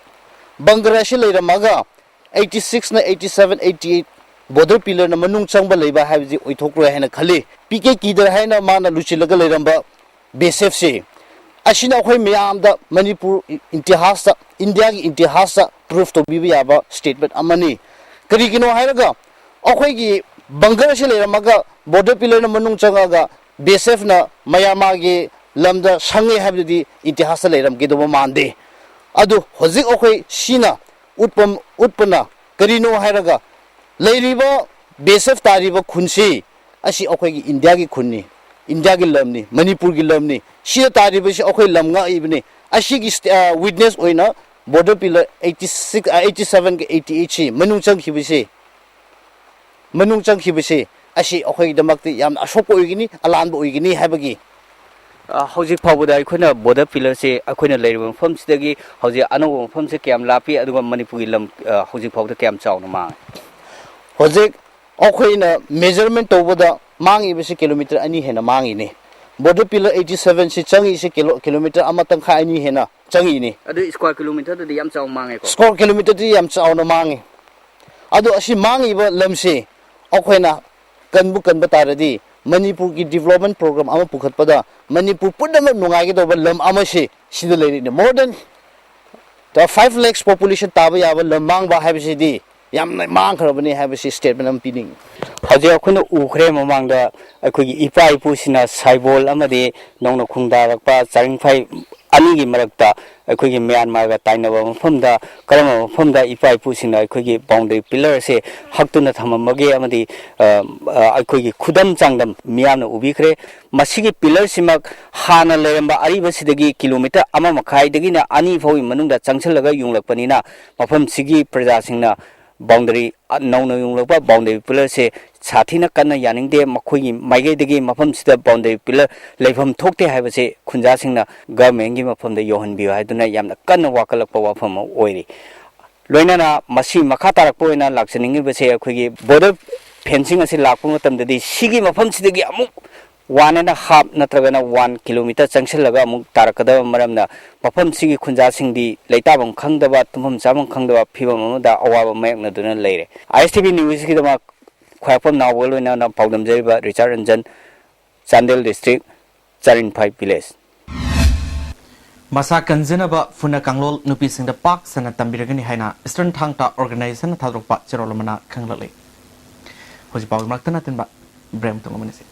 ꯕꯪꯒꯔ ꯑꯁꯤ ꯂꯩꯔꯝꯃꯒ ꯑꯩꯠꯇꯤ ꯁꯤꯛꯁꯅ eighty seven, eighty eight border ꯄꯤꯂꯔꯅ ꯃꯅꯨꯡ ꯆꯪꯕ ꯂꯩꯕ ꯍꯥꯏꯕꯁꯤ ꯑꯣꯏꯊꯣꯛꯂꯣꯏ ꯍꯥꯏꯅ ꯈꯜꯂꯤ꯫ ꯄꯤ ꯀꯦ ꯀꯤꯗꯔ ꯍꯥꯏꯅ ꯃꯥꯅ ꯂꯨꯆꯤꯜꯂꯒ ꯂꯩꯔꯝꯕ ꯕꯤ ꯑꯦꯁ ꯑꯦꯐꯁꯤ ꯑꯁꯤꯅ ꯑꯩꯈꯣꯏ ꯃꯌꯥꯝꯗ ꯃꯅꯤꯄꯨꯔ ꯏ-, ꯏꯇꯤꯍꯥꯁꯇ, ꯏꯟꯗꯤꯌꯥꯒꯤ ꯏꯇꯤꯍꯥꯁꯇ ꯄ꯭ꯔꯨꯐ ꯇꯧꯕꯤꯕ ꯌꯥꯕ ꯁ꯭ꯇꯦꯠꯃꯦꯟ ꯑꯃꯅꯤ꯫ ꯀꯔꯤꯒꯤꯅꯣ ꯍꯥꯏꯔꯒ ꯑꯩꯈꯣꯏꯒꯤ ꯕꯪꯒꯔꯁꯤ ꯂꯩꯔꯝꯃꯒ ꯕꯣꯔꯗꯔ ꯄꯤꯂꯔꯅ ꯃꯅꯨꯡ ꯆꯪꯉꯒ ꯕꯤ ꯑꯦꯁ ꯑꯦꯐꯅ ꯃꯌꯥꯃꯥꯔꯒꯤ ꯂꯝꯗ ꯁꯪꯉꯦ ꯍꯥꯏꯕꯗꯨꯗꯤ ꯏꯇꯤꯍꯥꯁꯇ ꯂꯩꯔꯝꯒꯗꯧꯕ ꯃꯥꯟꯗꯦ꯫ ꯑꯗꯨ ꯍꯧꯖꯤꯛ ꯑꯩꯈꯣꯏ ꯁꯤꯅ ꯎꯠꯄ, ꯎꯠꯄꯅ ꯀꯔꯤꯅꯣ ꯍꯥꯏꯔꯒ ꯂꯩꯔꯤꯕ ꯕꯤ ꯑꯦꯁ ꯑꯦꯐ ꯇꯥꯔꯤꯕ ꯈꯨꯟꯁꯤ ꯑꯁꯤ ꯑꯩꯈꯣꯏꯒꯤ ꯏꯟꯗꯤꯌꯥꯒꯤ ꯈꯨꯟꯅꯤ, ꯏꯟꯗꯤꯌꯥꯒꯤ ꯂꯝꯅꯤ, ꯃꯅꯤꯄꯨꯔꯒꯤ ꯂꯝꯅꯤ꯫ ꯁꯤꯗ ꯇꯥꯔꯤꯕꯁꯤ ꯑꯩꯈꯣꯏ ꯂꯝ ꯉꯥꯛꯏꯕꯅꯤ꯫ ꯑꯁꯤꯒꯤ ꯁ꯭ꯇꯦ-, ꯑ, ꯋꯤꯠꯅꯦꯁ ꯑꯣꯏꯅ ꯕꯣꯔꯗꯔ ꯄꯤꯂꯔ ꯑꯩꯠꯇꯤ ꯁꯤꯛꯁ, ꯑ, ꯑꯩꯠꯇꯤ ꯁꯚꯦꯟꯒ ꯑꯩꯠꯇꯤ ꯑꯩꯠꯁꯤ ꯃꯅꯨꯡ ꯆꯪꯈꯤꯕꯁꯤ, ꯃꯅꯨꯡ ꯆꯪꯈꯤꯕꯁꯤ ꯑꯁꯤ ꯑꯩꯈꯣꯏꯒꯤꯗꯃꯛꯇ ꯌꯥꯝꯅ ꯑꯁꯣꯛꯄ ꯑꯣꯏꯒꯅꯤ, ꯑꯂꯥꯟꯕ ꯑꯣꯏꯒꯅꯤ ꯍꯥꯏꯕꯒꯤ꯫ ꯑ, ꯍꯧꯖꯤꯛ ꯐꯥꯎꯕꯗ ꯑꯩꯈꯣꯏꯅ ꯕꯣꯔꯗꯔ ꯄꯤꯂꯔꯁꯤ ꯑꯩꯈꯣꯏꯅ ꯂꯩꯔꯤꯕ ꯃꯐꯝꯁꯤꯗꯒꯤ ꯍꯧꯖꯤꯛ ꯑꯅꯧꯕ ꯃꯐꯝꯁꯤ ꯀꯌꯥꯝ ꯂꯥꯞꯄꯤ, ꯑꯗꯨꯒ ꯃꯅꯤꯄꯨꯔꯒꯤ ꯂꯝ, ꯑ, ꯍꯧꯖꯤꯛ ꯐꯥꯎꯕꯗ ꯀꯌꯥꯝ ꯆꯥꯎꯅ ꯃꯥꯡꯉꯤ? ꯍꯧꯖꯤꯛ ꯑꯩꯈꯣꯏꯅ measurement ꯇꯧꯕꯗ ꯃꯥꯡꯉꯤꯕꯁꯤ ꯀꯤꯂꯣꯃꯤꯇꯔ ꯑꯅꯤ ꯍꯦꯟꯅ ꯃꯥꯡꯉꯤꯅꯤ꯫ Border pillar eighty seven ꯁꯤ ꯆꯪꯉꯤꯁꯤ ꯀꯤꯂꯣ-, ꯀꯤꯂꯣꯃꯤꯇꯔ ꯑꯃ ꯇꯪꯈꯥꯏ ꯑꯅꯤ ꯍꯦꯟꯅ ꯆꯪꯉꯤꯅꯤ꯫ ꯑꯗꯨ square kilometerꯗꯗꯤ ꯌꯥꯝ ꯆꯥꯎ ꯃꯥꯡꯉꯦꯀꯣ? Square kilometerꯗꯤ ꯌꯥꯝ ꯆꯥꯎꯅ ꯃꯥꯡꯉꯤ꯫ ꯑꯗꯣ ꯑꯁꯤ ꯃꯥꯡꯉꯤꯕ ꯂꯝꯁꯤ ꯑꯩꯈꯣꯏꯅ ꯀꯟꯕꯨ ꯀꯟꯕ ꯇꯥꯔꯗꯤ, ꯃꯅꯤꯄꯨꯔꯒꯤ development program ꯑꯃ ꯄꯨꯈꯠꯄꯗ ꯃꯅꯤꯄꯨꯔ ꯄꯨꯝꯅꯃꯛ ꯅꯨꯡꯉꯥꯏꯒꯗꯧꯕ ꯂꯝ ꯑꯃꯁꯤ ꯁꯤꯗ ꯂꯩꯔꯤꯅꯤ꯫ More than five lakhs population ꯇꯥꯕ ꯌꯥꯕ ꯂꯝ ꯃꯥꯡꯕ ꯍꯥꯏꯕꯁꯤꯗꯤ ꯌꯥꯝꯅ ꯃꯥꯡꯈ꯭ꯔꯕꯅꯤ ꯍꯥꯏꯕꯁꯤ statement ꯑꯃ ꯄꯤꯅꯤꯡꯏ꯫ ꯍꯧꯖꯤꯛ ꯑꯩꯈꯣꯏꯅ ꯎꯈ꯭ꯔꯦ, ꯃꯃꯥꯡꯗ ꯑꯩꯈꯣꯏꯒꯤ ꯏꯄꯥ ꯏꯄꯨꯁꯤꯡꯅ ꯁꯥꯏꯕꯣꯜ ꯑꯃꯗꯤ ꯅꯧꯅ ꯈꯨꯟꯗꯥꯔꯛꯄ ꯆꯥꯔꯤꯡꯐꯥꯏ ꯑꯅꯤꯒꯤ ꯃꯔꯛꯇ ꯑꯩꯈꯣꯏꯒꯤ ꯃ꯭ꯌꯥꯟꯃꯥꯔꯒ ꯇꯥꯏꯅꯕ ꯃꯐꯝꯗ, ꯀꯔꯝꯕ ꯃꯐꯝꯗ ꯏꯄꯥ ꯏꯄꯨꯁꯤꯡꯅ ꯑꯩꯈꯣꯏꯒꯤ boundary pillar ꯑꯁꯦ ꯍꯛꯇꯨꯅ ꯊꯝꯃꯝꯕꯒꯦ ꯑꯃꯗꯤ, ꯑ, ꯑ, ꯑꯩꯈꯣꯏꯒꯤ ꯈꯨꯗꯝ ꯆꯥꯡꯗꯝ ꯃꯤꯌꯥꯝꯅ ꯎꯕꯤꯈ꯭ꯔꯦ꯫ ꯃꯁꯤꯒꯤ pillar ꯁꯤꯃꯛ ꯍꯥꯟꯅ ꯂꯩꯔꯝꯕ ꯑꯔꯤꯕꯁꯤꯗꯒꯤ ꯀꯤꯂꯣꯃꯤꯇꯔ ꯑꯃ ꯃꯈꯥꯏꯗꯒꯤꯅ ꯑꯅꯤ ꯐꯥꯎꯒꯤ ꯃꯅꯨꯡꯗ ꯆꯪꯁꯤꯜꯂꯒ ꯌꯨꯡꯂꯛꯄꯅꯤꯅ, ꯃꯐꯝꯁꯤꯒꯤ ꯄ꯭ꯔꯖꯥꯁꯤꯡꯅ boundary, ꯑ, ꯅꯧꯅ ꯌꯨꯡꯂꯛꯄ boundary pillar ꯁꯦ ꯁꯥꯊꯤꯅ ꯀꯟꯅ ꯌꯥꯅꯤꯡꯗꯦ꯫ ꯃꯈꯣꯏꯒꯤ ꯃꯥꯏꯀꯩꯗꯒꯤ ꯃꯐꯝꯁꯤꯗ boundary pillar ꯂꯩꯐꯝ ꯊꯣꯛꯇꯦ ꯍꯥꯏꯕꯁꯦ ꯈꯨꯟꯖꯥꯁꯤꯡꯅ government ꯀꯤ ꯃꯐꯝꯗ ꯌꯧꯍꯟꯕꯤꯌꯨ ꯍꯥꯏꯗꯨꯅ ꯌꯥꯝꯅ ꯀꯟꯅ ꯋꯥꯀꯠꯂꯛꯄ ꯋꯥꯐꯝ ꯑꯃ ꯑꯣꯏꯔꯤ꯫ ꯂꯣꯏꯅꯅ ꯃꯁꯤ ꯃꯈꯥ ꯇꯥꯔꯛꯄ ꯑꯣꯏꯅ ꯂꯥꯛꯆꯅꯤꯡꯉꯤꯕꯁꯦ, ꯑꯩꯈꯣꯏꯒꯤ border fencing ꯑꯁꯤ ꯂꯥꯛꯄ ꯃꯇꯝꯗꯗꯤ ꯁꯤꯒꯤ ꯃꯐꯝꯁꯤꯗꯒꯤ ꯑꯃꯨꯛ one and a half ꯅꯠꯇ꯭ꯔꯒꯅ one kilometer ꯆꯪꯁꯤꯜꯂꯒ ꯑꯃꯨꯛ ꯇꯥꯔꯛꯀꯗꯕ ꯃꯔꯝꯅ, ꯃꯐꯝꯁꯤꯒꯤ ꯈꯨꯟꯖꯥꯁꯤꯡꯗꯤ ꯂꯩꯇꯥꯐꯝ ꯈꯪꯗꯕ, ꯇꯨꯝꯐꯝ ꯆꯥꯐꯝ ꯈꯪꯗꯕ ꯐꯤꯕꯝ ꯑꯃꯗ ꯑꯋꯥꯕ ꯃꯥꯌꯣꯛꯅꯗꯨꯅ ꯂꯩꯔꯦ꯫ I S T V news ꯀꯤꯗꯃꯛ ꯈ꯭ꯋꯥꯏꯔꯥꯛꯄꯝ ꯅꯥꯎꯕꯒ ꯂꯣꯏꯅꯅ ꯄꯥꯎꯗꯝꯖꯔꯤꯕ ꯔꯤꯆꯥꯔꯗ ꯔꯟꯖꯟ, ꯆꯥꯟꯗꯦꯜ district, ꯆꯥꯔꯤꯡꯐꯥꯏ village꯫ ꯃꯁꯥ ꯀꯟꯖꯅꯕ ꯐꯨꯅ ꯀꯥꯡꯂꯣꯟ ꯅꯨꯄꯤꯁꯤꯡꯗ ꯄꯥꯛ ꯁꯟꯅ ꯇꯝꯕꯤꯔꯒꯅꯤ ꯍꯥꯏꯅ Eastern Thang Ta organization ꯊꯥꯗꯣꯔꯛꯄ ꯆꯦꯔꯣꯜ ꯑꯃꯅ ꯈꯪꯂꯛꯂꯤ꯫ ꯍꯧꯖꯤꯛ ꯄꯥꯎꯒꯤ ꯃꯔꯛꯇ ꯅꯠꯇꯟꯕ break ꯑꯃꯇꯪ ꯎꯃꯤꯟꯅꯁꯤ꯫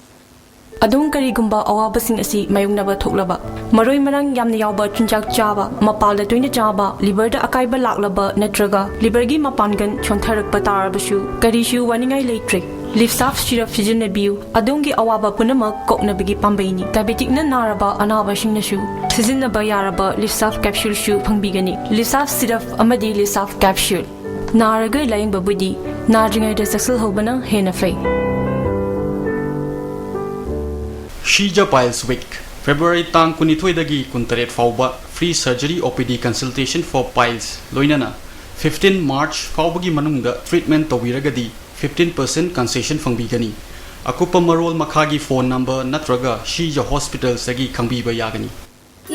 ꯑꯗꯣꯝ ꯀꯔꯤꯒꯨꯝꯕ ꯑꯋꯥꯕꯁꯤꯡ ꯑꯁꯤ ꯃꯥꯌꯣꯛꯅꯕ ꯊꯣꯛꯂꯕ, ꯃꯔꯣꯏ ꯃꯔꯥꯡ ꯌꯥꯝꯅ ꯌꯥꯎꯕ ꯆꯤꯟꯖꯥꯛ ꯆꯥꯕ, ꯃꯄꯥꯜꯗ ꯇꯣꯏꯅ ꯆꯥꯕ, liver ꯗ ꯑꯀꯥꯏꯕ ꯂꯥꯛꯂꯕ ꯅꯠꯇ꯭ꯔꯒ liver ꯒꯤ ꯃꯄꯥꯡꯒꯜ ꯁꯣꯟꯊꯔꯛꯄ ꯇꯥꯔꯕꯁꯨ ꯀꯔꯤꯁꯨ ꯋꯥꯅꯤꯡꯉꯥꯏ ꯂꯩꯇ꯭ꯔꯦ꯫ Livsaf syrup ꯁꯤꯖꯤꯟꯅꯕꯤꯌꯨ꯫ ꯑꯗꯣꯝꯒꯤ ꯑꯋꯥꯕ ꯄꯨꯝꯅꯃꯛ ꯀꯣꯛꯅꯕꯒꯤ ꯄꯥꯝꯕꯩꯅꯤ꯫ Diabetic ꯅ ꯅꯥꯔꯕ ꯑꯅꯥꯕꯁꯤꯡꯅꯁꯨ ꯁꯤꯖꯤꯟꯅꯕ ꯌꯥꯔꯕ Livsaf capsule ꯁꯨ ꯐꯪꯕꯤꯒꯅꯤ꯫ Livsaf syrup ꯑꯃꯗꯤ Livsaf capsule꯫ ꯅꯥꯔꯒ ꯂꯥꯌꯦꯡꯕꯕꯨꯗꯤ ꯅꯥꯗ꯭ꯔꯤꯉꯩꯗ ꯆꯦꯛꯁꯤꯜꯍꯧꯕꯅ ꯍꯦꯟꯅ ꯐꯩ꯫ She's a Piles Week, February ꯇꯥꯡ ꯀꯨꯟꯅꯤꯊꯣꯏꯗꯒꯤ ꯀꯨꯟꯇꯔꯦꯠ ꯐꯥꯎꯕ free surgery O P D consultation for piles, ꯂꯣꯏꯅꯅ fifteen March ꯐꯥꯎꯕꯒꯤ ꯃꯅꯨꯡꯗ treatment ꯇꯧꯕꯤꯔꯒꯗꯤ ꯐꯤꯐꯇꯤꯟ ꯄꯥꯔꯁꯦꯟ ꯀꯟꯁꯦꯁꯟ ꯐꯪꯕꯤꯒꯅꯤ꯫ ꯑꯀꯨꯞꯄ ꯃꯔꯣꯜ ꯃꯈꯥꯒꯤ ꯐꯣꯟ ꯅꯝꯕꯔ ꯅꯠꯇ꯭ꯔꯒ ꯁꯤꯖ ꯍꯣꯁꯄꯤꯇꯥꯜꯁꯇꯒꯤ ꯈꯪꯕꯤꯕ ꯌꯥꯒꯅꯤ꯫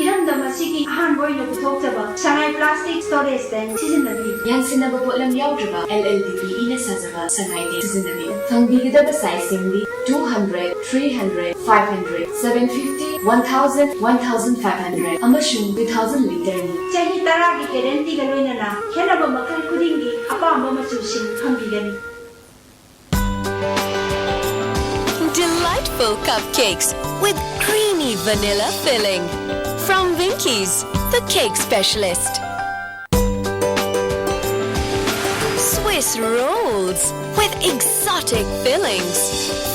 ꯏꯔꯝꯗꯝ ꯑꯁꯤꯒꯤ ꯑꯍꯥꯟꯕ ꯑꯣꯏꯅ ꯄꯨꯊꯣꯛꯆꯕ ꯁꯉꯥꯏ ꯄ꯭ꯂꯥꯁꯇꯤꯛ ꯁ꯭ꯇꯣꯔꯦꯖ ꯇꯦꯡ ꯁꯤꯖꯤꯟꯅꯕꯤꯌꯨ꯫ ꯌꯥꯟꯁꯤꯟꯅꯕ ꯄꯣꯠꯂꯝ ꯌꯥꯎꯗ꯭ꯔꯕ L L D P ꯏꯅ ꯁꯥꯖꯕ ꯁꯉꯥꯏ ꯇꯦꯡ ꯁꯤꯖꯤꯟꯅꯕꯤꯌꯨ꯫ ꯐꯪꯕꯤꯒꯗꯕ ꯁꯥꯏꯖꯁꯤꯡꯗꯤ two hundred, three hundred, five hundred, seven fifty, one thousand, one thousand five hundred ꯑꯃꯁꯨꯡ two thousand ꯂꯤꯇꯔꯅꯤ꯫ ꯆꯍꯤ ꯇꯔꯥꯒꯤ ꯒꯦꯔꯦꯟꯇꯤꯒ ꯂꯣꯏꯅꯅ ꯈꯦꯠꯅꯕ ꯃꯈꯜ ꯈꯨꯗꯤꯡꯒꯤ ꯑꯄꯥꯝꯕ ꯃꯆꯨꯁꯤꯡ ꯐꯪꯕꯤꯒꯅꯤ꯫ Delightful cupcakes with creamy vanilla filling. From Winkies, the cake specialist. Swiss rolls with exotic fillings.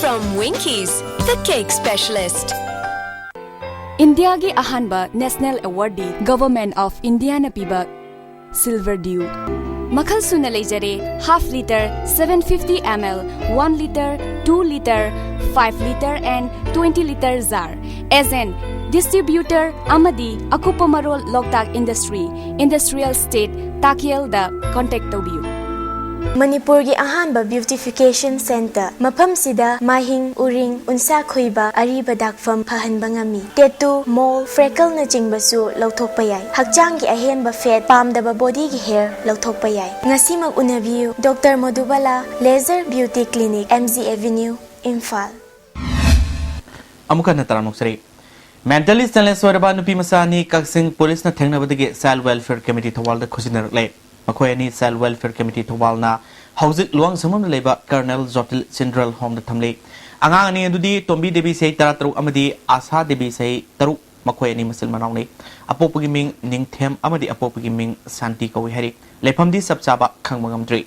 From Winkies, the cake specialist. ꯏꯟꯗꯤꯌꯥꯒꯤ ꯑꯍꯥꯟꯕ ꯅꯦꯁꯅꯦꯜ ꯑꯦꯋꯥꯔꯗꯤ ꯒꯚꯔꯟꯃꯦꯟꯠ ꯑꯣꯐ ꯏꯟꯗꯤꯌꯥꯅ ꯄꯤꯕ ꯁꯤꯜꯚꯔ ꯗ꯭ꯌꯨ꯫ ꯃꯈꯜ ꯁꯨꯅ ꯂꯩꯖꯔꯦ, half litre, seven fifty ml, one litre, two litre, five litre and twenty litre jar꯫ Agent, distributor ꯑꯃꯗꯤ ꯑꯀꯨꯞꯄ ꯃꯔꯣꯜ ꯂꯣꯛꯇꯥꯛ industry, industrial state, ꯇꯥꯛꯌꯦꯜꯗ contact ꯇꯧꯕꯤꯌꯨ꯫ ꯃꯅꯤꯄꯨꯔꯒꯤ ꯑꯍꯥꯟꯕ ꯕ꯭ꯌꯨꯇꯤꯐꯤꯀꯦꯁꯟ ꯁꯦꯟꯇꯔ꯫ ꯃꯐꯝꯁꯤꯗ ꯃꯥꯏꯍꯤꯡ, ꯎꯔꯤꯡ, ꯎꯟꯁꯥ ꯈꯨꯏꯕ, ꯑꯔꯤꯕ ꯗꯥꯛꯐꯝ ꯐꯍꯟꯕ ꯉꯝꯃꯤ꯫ ꯇꯦꯇꯨ, ꯃꯣꯜ, ꯐ꯭ꯔꯦꯀꯜꯅꯆꯤꯡꯕꯁꯨ ꯂꯧꯊꯣꯛꯄ ꯌꯥꯏ꯫ ꯍꯛꯆꯥꯡꯒꯤ ꯑꯍꯦꯟꯕ ꯐꯦꯠ, ꯄꯥꯝꯗꯕ ꯕꯣꯗꯤꯒꯤ ꯍꯦꯌꯔ ꯂꯧꯊꯣꯛꯄ ꯌꯥꯏ꯫ ꯉꯁꯤꯃꯛ ꯎꯅꯕꯤꯌꯨ꯫ Doctor Modubala, laser beauty clinic, M G Avenue, Imphal. ꯑꯃꯨꯛ ꯍꯟꯅ ꯇꯔꯥꯝꯅ ꯑꯣꯛꯆꯔꯤ꯫ ꯃꯦꯟꯇꯦꯜꯂꯤ ꯆꯦꯂꯦꯟꯖ ꯑꯣꯏꯔꯕ ꯅꯨꯄꯤ ꯃꯆꯥ ꯑꯅꯤ ꯀꯛꯆꯤꯡ ꯄꯨꯂꯤꯁꯅ ꯊꯦꯡꯅꯕꯗꯒꯤ ꯆꯥꯏꯜ ꯋꯦꯜꯐꯤꯌꯔ ꯀꯃꯤꯇꯤ ꯊꯧꯕꯥꯜꯗ ꯈꯨꯖꯤꯟꯅꯔꯛꯂꯦ꯫ ꯃꯈꯣꯏ ꯑꯅꯤ ꯆꯥꯏꯜ ꯋꯦꯜꯐꯤꯌꯔ ꯀꯃꯤꯇꯤ ꯊꯧꯕꯥꯜꯅ ꯍꯧꯖꯤꯛ ꯂꯨꯋꯥꯡꯁꯪꯕꯝꯗ ꯂꯩꯕ ꯀꯔꯅꯦꯜ ꯖꯣꯇꯤꯜ ꯆꯤꯜꯗ꯭ꯔꯦꯟ ꯍꯣꯝꯗ ꯊꯝꯂꯤ꯫ ꯑꯉꯥꯡ ꯑꯅꯤ ꯑꯗꯨꯗꯤ ꯇꯣꯝꯕꯤ ꯗꯦꯕꯤ ꯆꯍꯤ ꯇꯔꯥꯇꯔꯨꯛ ꯑꯃꯗꯤ ꯑꯥꯁꯥ ꯗꯦꯕꯤ ꯆꯍꯤ ꯇꯔꯨꯛ, ꯃꯈꯣꯏ ꯑꯅꯤ ꯃꯆꯤꯟ ꯃꯅꯥꯎꯅꯤ꯫ ꯑꯄꯣꯛꯄꯒꯤ ꯃꯤꯡ ꯅꯤꯡꯊꯦꯝ ꯑꯃꯗꯤ ꯑꯄꯣꯛꯄꯒꯤ ꯃꯤꯡ ꯁꯥꯟꯇꯤ ꯀꯧꯏ ꯍꯥꯏꯔꯤ꯫ ꯂꯩꯐꯝꯗꯤ ꯆꯞ ꯆꯥꯕ ꯈꯪꯕ ꯉꯝꯗ꯭ꯔꯤ꯫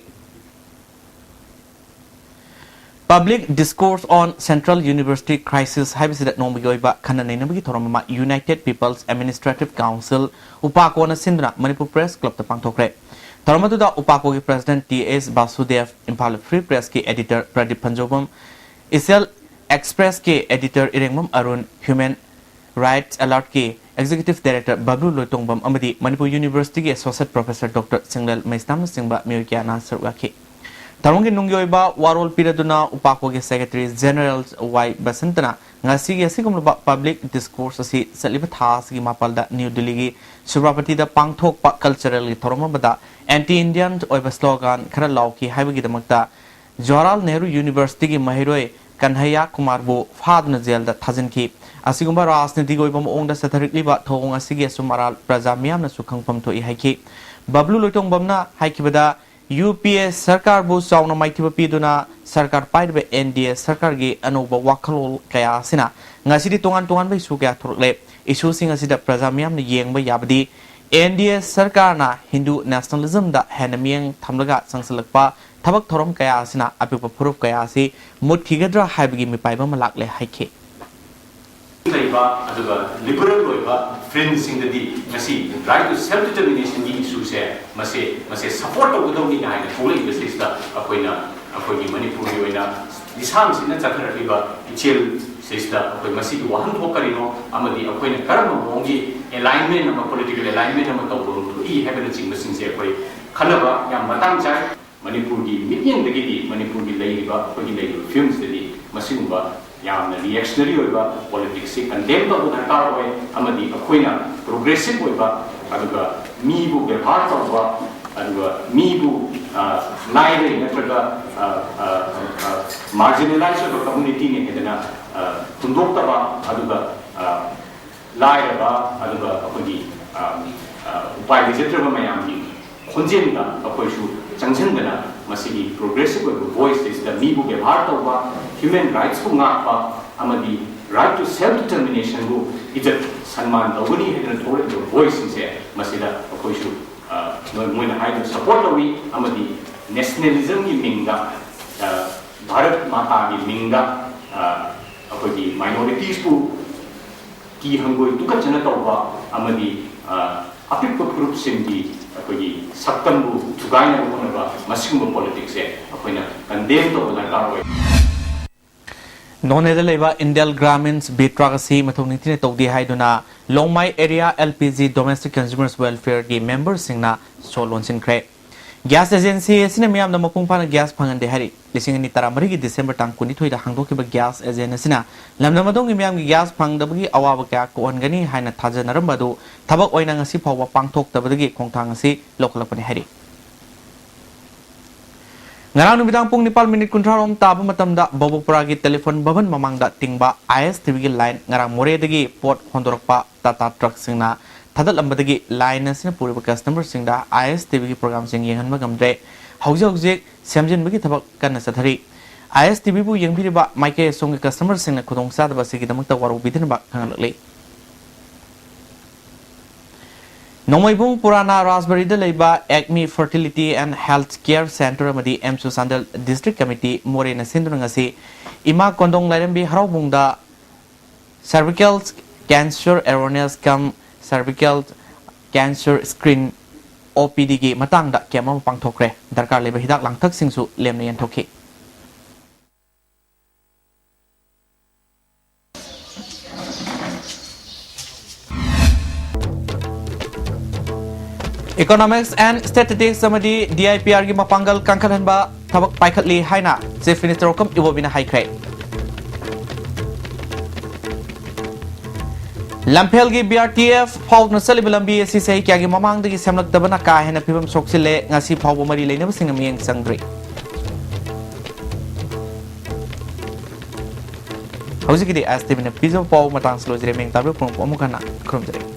Public Discourse on Central University Crisis ꯍꯥꯏꯕꯁꯤꯗ ꯅꯣꯡꯃꯒꯤ ꯑꯣꯏꯕ ꯈꯟꯅ ꯅꯩꯅꯕꯒꯤ ꯊꯧꯔꯝ ꯑꯃ United People's Administrative Council, ꯎꯄꯥꯀꯣꯅ ꯁꯤꯟꯗꯨꯅ ꯃꯅꯤꯄꯨꯔ ꯄ꯭ꯔꯦꯁ ꯀ꯭ꯂꯕꯇ ꯄꯥꯡꯊꯣꯛꯈ꯭ꯔꯦ꯫ ꯊꯧꯔꯝ ꯑꯗꯨꯗ ꯎꯄꯥꯀꯣꯒꯤ president T S Basudev, Imphal free ꯄ꯭ꯔꯦꯁꯀꯤ ꯑꯦꯗꯤꯇꯔ ꯄ꯭ꯔꯗꯤꯞ ꯐꯟꯖꯧꯕꯝ, ꯏꯆꯦꯜ ꯑꯦꯛꯁꯄ꯭ꯔꯦꯁꯀꯤ editor Irengbam Arun, human rights ꯑꯦꯂꯔꯠꯀꯤ ꯑꯦꯛꯖꯤꯀ꯭ꯌꯨꯇꯤꯚ ꯗꯥꯏꯔꯦꯛꯇꯔ ꯕꯕ꯭ꯂꯨ ꯂꯣꯏꯇꯣꯡꯕꯝ ꯑꯃꯗꯤ ꯃꯅꯤꯄꯨꯔ ꯌꯨꯅꯤꯚꯔꯁꯤꯇꯤꯒꯤ ꯑꯦꯁꯣꯁꯤꯌꯦꯠ ꯄ꯭ꯔꯣꯐꯦꯁꯔ ꯗꯣꯛꯇꯔ ꯆꯤꯡꯂꯦꯜ ꯃꯩꯁꯅꯥꯝꯅꯆꯤꯡꯕ ꯃꯤꯑꯣꯏ ꯀꯌꯥꯅ ꯁꯔꯨꯛ ꯌꯥꯈꯤ꯫ ꯊꯧꯔꯝꯒꯤ ꯅꯨꯡꯒꯤ ꯑꯣꯏꯕ ꯋꯥꯔꯣꯜ ꯄꯤꯔꯗꯨꯅ ꯎꯄꯥꯀꯣꯒꯤ Secretary General ꯋꯥꯏ ꯕꯁꯟꯇꯅ ꯉꯁꯤꯒꯤ ꯑꯁꯤꯒꯨꯝꯂꯕ public discourse ꯑꯁꯤ ꯆꯠꯂꯤꯕ ꯊꯥ ꯑꯁꯤꯒꯤ ꯃꯥꯄꯜꯗ ꯅ꯭ꯌꯨ ꯗꯤꯜꯂꯤꯒꯤ ꯁꯨꯕ꯭ꯔꯥꯄꯇꯤꯗ ꯄꯥꯡꯊꯣꯛꯄ culturalꯒꯤ ꯊꯧꯔꯝ ꯑꯃꯗ anti Indian ꯑꯣꯏꯕ slogan ꯈꯔ ꯂꯥꯎꯈꯤ ꯍꯥꯏꯕꯒꯤꯗꯃꯛꯇ ꯖꯋꯥꯍꯔꯂꯥꯜ ꯅꯦꯍꯔꯨ Universityꯒꯤ ꯃꯍꯩꯔꯣꯏ ꯀꯟꯍꯩꯌꯥ ꯀꯨꯃꯥꯔꯕꯨ ꯐꯥꯗꯨꯅ ꯖꯦꯜꯗ ꯊꯥꯖꯤꯟꯈꯤ꯫ ꯑꯁꯤꯒꯨꯝꯕ ꯔꯥꯖꯅꯤꯇꯤꯒꯤ ꯑꯣꯏꯕ ꯃꯑꯣꯡꯗ ꯆꯠꯊꯔꯛꯂꯤꯕ ꯊꯧꯑꯣꯡ ꯑꯁꯤꯒꯤ ꯑꯆꯨꯝ ꯑꯔꯥꯜ ꯄ꯭ꯔꯖꯥ ꯃꯤꯌꯥꯝꯅꯁꯨ ꯈꯪꯐꯝ ꯊꯣꯛꯏ ꯍꯥꯏꯈꯤ꯫ ꯕꯕ꯭ꯂꯨ ꯂꯣꯏꯇꯣꯡꯕꯝꯅ ꯍꯥꯏꯈꯤꯕꯗ, ꯌꯨ ꯄꯤ ꯑꯦ ꯁꯔꯀꯥꯔꯕꯨ ꯆꯥꯎꯅ ꯃꯥꯏꯊꯤꯕ ꯄꯤꯗꯨꯅ ꯁꯔꯀꯥꯔ ꯄꯥꯏꯔꯤꯕ ꯑꯦꯟ ꯗꯤ ꯑꯦ ꯁꯔꯀꯥꯔꯒꯤ ꯑꯅꯧꯕ ꯋꯥꯈꯜꯂꯣꯟ ꯀꯌꯥ ꯑꯁꯤꯅ ꯉꯁꯤꯗꯤ ꯇꯣꯉꯥꯟ ꯇꯣꯉꯥꯟꯕ issue ꯀꯌꯥ ꯊꯣꯔꯛꯂꯦ꯫ Issueꯁꯤꯡ ꯑꯁꯤꯗ ꯄ꯭ꯔꯖꯥ ꯃꯤꯌꯥꯝꯅ ꯌꯦꯡꯕ ꯌꯥꯕꯗꯤ ꯑꯦꯟ ꯗꯤ ꯑꯦ ꯁꯔꯀꯥꯔꯅ ꯍꯤꯟꯗꯨ nationalismꯗ ꯍꯦꯟꯅ ꯃꯤꯠꯌꯦꯡ ꯊꯝꯂꯒ ꯆꯪꯁꯤꯜꯂꯛꯄ ꯊꯕꯛ ꯊꯧꯔꯝ ꯀꯌꯥ ꯑꯁꯤꯅ ꯑꯄꯤꯛꯄ ꯐꯨꯔꯨꯞ ꯀꯌꯥ ꯑꯁꯤ ꯃꯨꯠꯈꯤꯒꯗ꯭ꯔꯥ ꯍꯥꯏꯕꯒꯤ ꯃꯤꯄꯥꯏꯕ ꯑꯃ ꯂꯥꯛꯂꯦ ꯍꯥꯏꯈꯤ꯫ ꯂꯩꯕ ꯑꯗꯨꯒ liberal ꯑꯣꯏꯕ ꯐ꯭ꯔꯦꯟꯁꯤꯡꯗꯗꯤ ꯉꯁꯤ right to self determinationꯒꯤ issueꯁꯦ ꯃꯁꯦ ꯃꯁꯦ support ꯇꯧꯒꯗꯧꯅꯤ ꯍꯥꯏꯅ ꯊꯣꯛꯂꯛꯏꯕꯁꯤꯗ ꯑꯩꯈꯣꯏꯅ ꯑꯩꯈꯣꯏꯒꯤ ꯃꯅꯤꯄꯨꯔꯒꯤ ꯑꯣꯏꯅ ꯂꯤꯁꯥꯡꯁꯤꯟꯅ ꯆꯠꯊꯔꯛꯂꯤꯕ ꯏꯆꯦꯜꯁꯤꯗ ꯑꯩꯈꯣꯏ ꯃꯁꯤꯒꯤ ꯋꯥꯍꯟꯊꯣꯛ ꯀꯔꯤꯅꯣ ꯑꯃꯗꯤ ꯑꯩꯈꯣꯏꯅ ꯀꯔꯝꯕ ꯃꯑꯣꯡꯒꯤ alignment ꯑꯃ, political alignment ꯑꯃ ꯇꯧꯕ ꯊꯣꯛꯏ ꯍꯥꯏꯕꯅꯆꯤꯡꯕꯁꯤꯡꯁꯦ ꯑꯩꯈꯣꯏ ꯈꯟꯅꯕ ꯌꯥꯝ ꯃꯇꯥꯡ ꯆꯥꯏ꯫ ꯃꯅꯤꯄꯨꯔꯒꯤ ꯃꯤꯠꯌꯦꯡꯗꯒꯤꯗꯤ ꯃꯅꯤꯄꯨꯔꯒꯤ ꯂꯩꯔꯤꯕ ꯑꯩꯈꯣꯏꯒꯤ ꯂꯩꯔꯤꯕ ꯐꯤꯕꯝꯁꯤꯗꯗꯤ ꯃꯁꯤꯒꯨꯝꯕ ꯌꯥꯝꯅ reactionary ꯑꯣꯏꯕ politicsꯁꯤ condemn ꯇꯧꯕ ꯗꯔꯀꯥꯔ ꯑꯣꯏ ꯑꯃꯗꯤ ꯑꯩꯈꯣꯏꯅ progressive ꯑꯣꯏꯕ ꯑꯗꯨꯒ ꯃꯤꯕꯨ ꯕꯦꯕꯥꯔ ꯇꯧꯕ ꯑꯗꯨꯒ ꯃꯤꯕꯨ ꯑ, ꯂꯥꯏꯔ ꯅꯠꯇ꯭ꯔꯒ ꯑ, ꯑ, ꯑ, marginalize ꯑꯣꯏꯕ communityꯅꯤ ꯍꯥꯏꯗꯅ ꯑ, ꯍꯨꯟꯗꯣꯛꯇꯕ ꯑꯗꯨꯒ ꯑ, ꯂꯥꯏꯔꯕ ꯑꯗꯨꯒ ꯑꯩꯈꯣꯏꯒꯤ ꯑ, ꯑ, ꯎꯄꯥꯏ ꯂꯩꯖꯗ꯭ꯔꯕ ꯃꯌꯥꯝꯒꯤ ꯈꯣꯟꯖꯦꯜꯗ ꯑꯩꯈꯣꯏꯁꯨ ꯆꯪꯁꯤꯟꯗꯅ ꯃꯁꯤꯒꯤ progressive ꯑꯣꯏꯕ voiceꯁꯤꯗ ꯃꯤꯕꯨ ꯕꯦꯕꯥꯔ ꯇꯧꯕ, human rightsꯄꯨ ꯉꯥꯛꯄ ꯑꯃꯗꯤ right to self determinationꯕꯨ ꯏꯖꯠ ꯁꯟꯃꯥꯟ ꯇꯧꯒꯅꯤ ꯍꯥꯏꯗꯅ ꯊꯣꯛꯂꯛꯂꯤꯕ voiceꯁꯤꯡꯁꯦ ꯃꯁꯤꯗ ꯑꯩꯈꯣꯏꯁꯨ ꯑ, ꯅꯣꯏ ꯃꯣꯏꯅ ꯍꯥꯏꯗꯨ support ꯇꯧꯏ ꯑꯃꯗꯤ nationalismꯒꯤ ꯃꯤꯡꯗ ꯑ, ꯚꯥꯔꯠ ꯃꯥꯇꯥꯒꯤ ꯃꯤꯡꯗ ꯑ, ꯑꯩꯈꯣꯏꯒꯤ minoritiesꯄꯨ ꯀꯤ ꯍꯪꯒꯣꯏ ꯇꯨꯀꯠꯆꯅ ꯇꯧꯕ ꯑꯃꯗꯤ ꯑ, ꯑꯄꯤꯛꯄ ꯐꯨꯔꯨꯞꯁꯤꯡꯒꯤ ꯑꯩꯈꯣꯏꯒꯤ ꯁꯛꯇꯝꯕꯨ ꯊꯨꯒꯥꯏꯅꯕ ꯍꯣꯠꯅꯕ ꯃꯁꯤꯒꯨꯝꯕ politicsꯁꯦ ꯑꯩꯈꯣꯏꯅ condemn ꯇꯧꯕ ꯗꯔꯀꯥꯔ ꯑꯣꯏ꯫ ꯅꯣꯅꯦꯗ ꯂꯩꯕ ꯏꯟꯗꯤꯌꯥꯜ ꯒ꯭ꯔꯥꯃꯤꯟꯁ ꯕꯤ ꯇꯔꯥꯒ ꯑꯁꯤ ꯃꯊꯧ ꯅꯤꯡꯊꯤꯅ ꯇꯧꯗꯦ ꯍꯥꯏꯗꯨꯅ Longmai area L P G Domestic Consumers Welfareꯒꯤ memberꯁꯤꯡꯅ ꯁꯣ ꯂꯣꯟꯁꯤꯟꯈ꯭ꯔꯦ꯫ Gas agency ꯑꯁꯤꯅ ꯃꯤꯌꯥꯝꯗ ꯃꯄꯨꯡ ꯐꯥꯅ gas ꯐꯪꯍꯟꯗꯦ ꯍꯥꯏꯔꯤ꯫ ꯂꯤꯁꯤꯡ ꯑꯅꯤ ꯇꯔꯥꯃꯔꯤꯒꯤ December ꯇꯥꯡ ꯀꯨꯟꯅꯤꯊꯣꯏꯗ ꯍꯥꯡꯗꯣꯛꯈꯤꯕ gas agent ꯑꯁꯤꯅ ꯂꯝꯗꯝ ꯑꯗꯣꯝꯒꯤ ꯃꯤꯌꯥꯝꯒꯤ gas ꯐꯪꯗꯕꯒꯤ ꯑꯋꯥꯕ ꯀꯌꯥ ꯀꯣꯛꯍꯟꯒꯅꯤ ꯍꯥꯏꯅ ꯊꯥꯖꯅꯔꯝꯕ ꯑꯗꯨ ꯊꯕꯛ ꯑꯣꯏꯅ ꯉꯁꯤ ꯐꯥꯎꯕ ꯄꯥꯡꯊꯣꯛꯇꯕꯗꯒꯤ ꯈꯣꯡꯊꯥꯡ ꯑꯁꯤ ꯂꯧꯈꯠꯂꯛꯄꯅꯤ ꯍꯥꯏꯔꯤ꯫ ꯉꯔꯥꯡ ꯅꯨꯃꯤꯗꯥꯡ ꯄꯨꯡ ꯅꯤꯄꯥꯟ ꯃꯤꯅꯤꯠ ꯀꯨꯟꯊ꯭ꯔꯥꯔꯣꯝ ꯇꯥꯕ ꯃꯇꯝꯗ ꯕꯕꯨꯄꯨꯔꯥꯒꯤ telephone ꯚꯕꯟ ꯃꯃꯥꯡꯗ ꯇꯤꯡꯕ ISTVꯒꯤ line ꯉꯔꯥꯡ ꯃꯣꯔꯦꯗꯒꯤ ꯄꯣꯠ ꯍꯣꯟꯗꯣꯔꯛꯄ Tata truckꯁꯤꯡꯅ ꯊꯥꯗꯠꯂꯝꯕꯗꯒꯤ line ꯑꯁꯤꯅ ꯄꯨꯔꯤꯕ customerꯁꯤꯡꯗ ISTVꯒꯤ programꯁꯤꯡ ꯌꯦꯡꯍꯟꯕ ꯉꯝꯗ꯭ꯔꯦ꯫ ꯍꯧꯖꯤꯛ ꯍꯧꯖꯤꯛ ꯁꯦꯝꯖꯤꯟꯕꯒꯤ ꯊꯕꯛ ꯀꯟꯅ ꯆꯠꯊꯔꯤ꯫ ISTVꯕꯨ ꯌꯦꯡꯕꯤꯔꯤꯕ ꯃꯥꯏꯀꯩ ꯑꯁꯣꯝꯒꯤ customerꯁꯤꯡꯅ ꯈꯨꯗꯣꯡꯆꯥꯗꯕ ꯑꯁꯤꯒꯤꯗꯃꯛꯇ ꯋꯥꯔꯧꯕꯤꯗꯅꯕ ꯈꯪꯍꯜꯂꯛꯂꯤ꯫ ꯅꯣꯡꯃꯩꯕꯨꯡ ꯄꯨꯔꯥꯅꯥ ꯔꯥꯖꯕꯥꯔꯤꯗ ꯂꯩꯕ Acme Fertility and Health Care Center ꯑꯃꯗꯤ AIMSU Chandel District Committee ꯃꯣꯔꯦꯅ ꯁꯤꯟꯗꯨꯅ ꯉꯁꯤ ꯏꯃꯥ ꯀꯣꯟꯗꯣꯡ ꯂꯥꯏꯔꯦꯝꯕꯤ ꯍꯔꯥꯎꯕꯨꯡꯗ cervical cancer awareness cum cervical cancer screen, OPDꯒꯤ ꯃꯇꯥꯡꯗ camp ꯑꯃ ꯄꯥꯡꯊꯣꯛꯈ꯭ꯔꯦ꯫ ꯗꯔꯀꯥꯔ ꯂꯩꯕ ꯍꯤꯗꯥꯛ ꯂꯥꯡꯊꯛꯁꯤꯡꯁꯨ ꯂꯦꯝꯅ ꯌꯦꯟꯊꯣꯛꯈꯤ꯫ Economics and Statistics ꯑꯃꯗꯤ DIPRꯒꯤ ꯃꯄꯥꯡꯒꯜ ꯀꯟꯈꯠꯍꯟꯕ ꯊꯕꯛ ꯄꯥꯏꯈꯠꯂꯤ ꯍꯥꯏꯅ Chief Minister ꯑꯣꯀꯝ ꯏꯕꯣꯕꯤꯅ ꯍꯥꯏꯈ꯭ꯔꯦ꯫ ꯂꯝꯐꯦꯜꯒꯤ BRTF ꯐꯥꯎꯗꯨꯅ ꯆꯠꯂꯤꯕ ꯂꯝꯕꯤ ꯑꯁꯤ ꯆꯍꯤ ꯀꯌꯥꯒꯤ ꯃꯃꯥꯡꯗꯒꯤ ꯁꯦꯝꯂꯛꯇꯕꯅ ꯀꯥ ꯍꯦꯟꯅ ꯐꯤꯕꯝ ꯁꯣꯛꯆꯤꯜꯂꯦ, ꯉꯁꯤ ꯐꯥꯎꯕ ꯃꯔꯤ ꯂꯩꯅꯕꯁꯤꯡꯅ ꯃꯤꯠꯌꯦꯡ ꯆꯪꯗ꯭ꯔꯤ꯫ ꯍꯧꯖꯤꯛꯀꯤꯗꯤ ISTVꯅ ꯄꯤꯖꯕ ꯄꯥꯎ ꯃꯇꯥꯡꯁꯤ ꯂꯣꯏꯖꯔꯦ꯫ ꯃꯤꯌꯦꯡ ꯇꯥꯕꯤꯌꯨ, ꯄꯨꯡ ꯑꯃꯨꯛ ꯍꯟꯅ ꯈꯨꯔꯨꯝꯖꯔꯤ꯫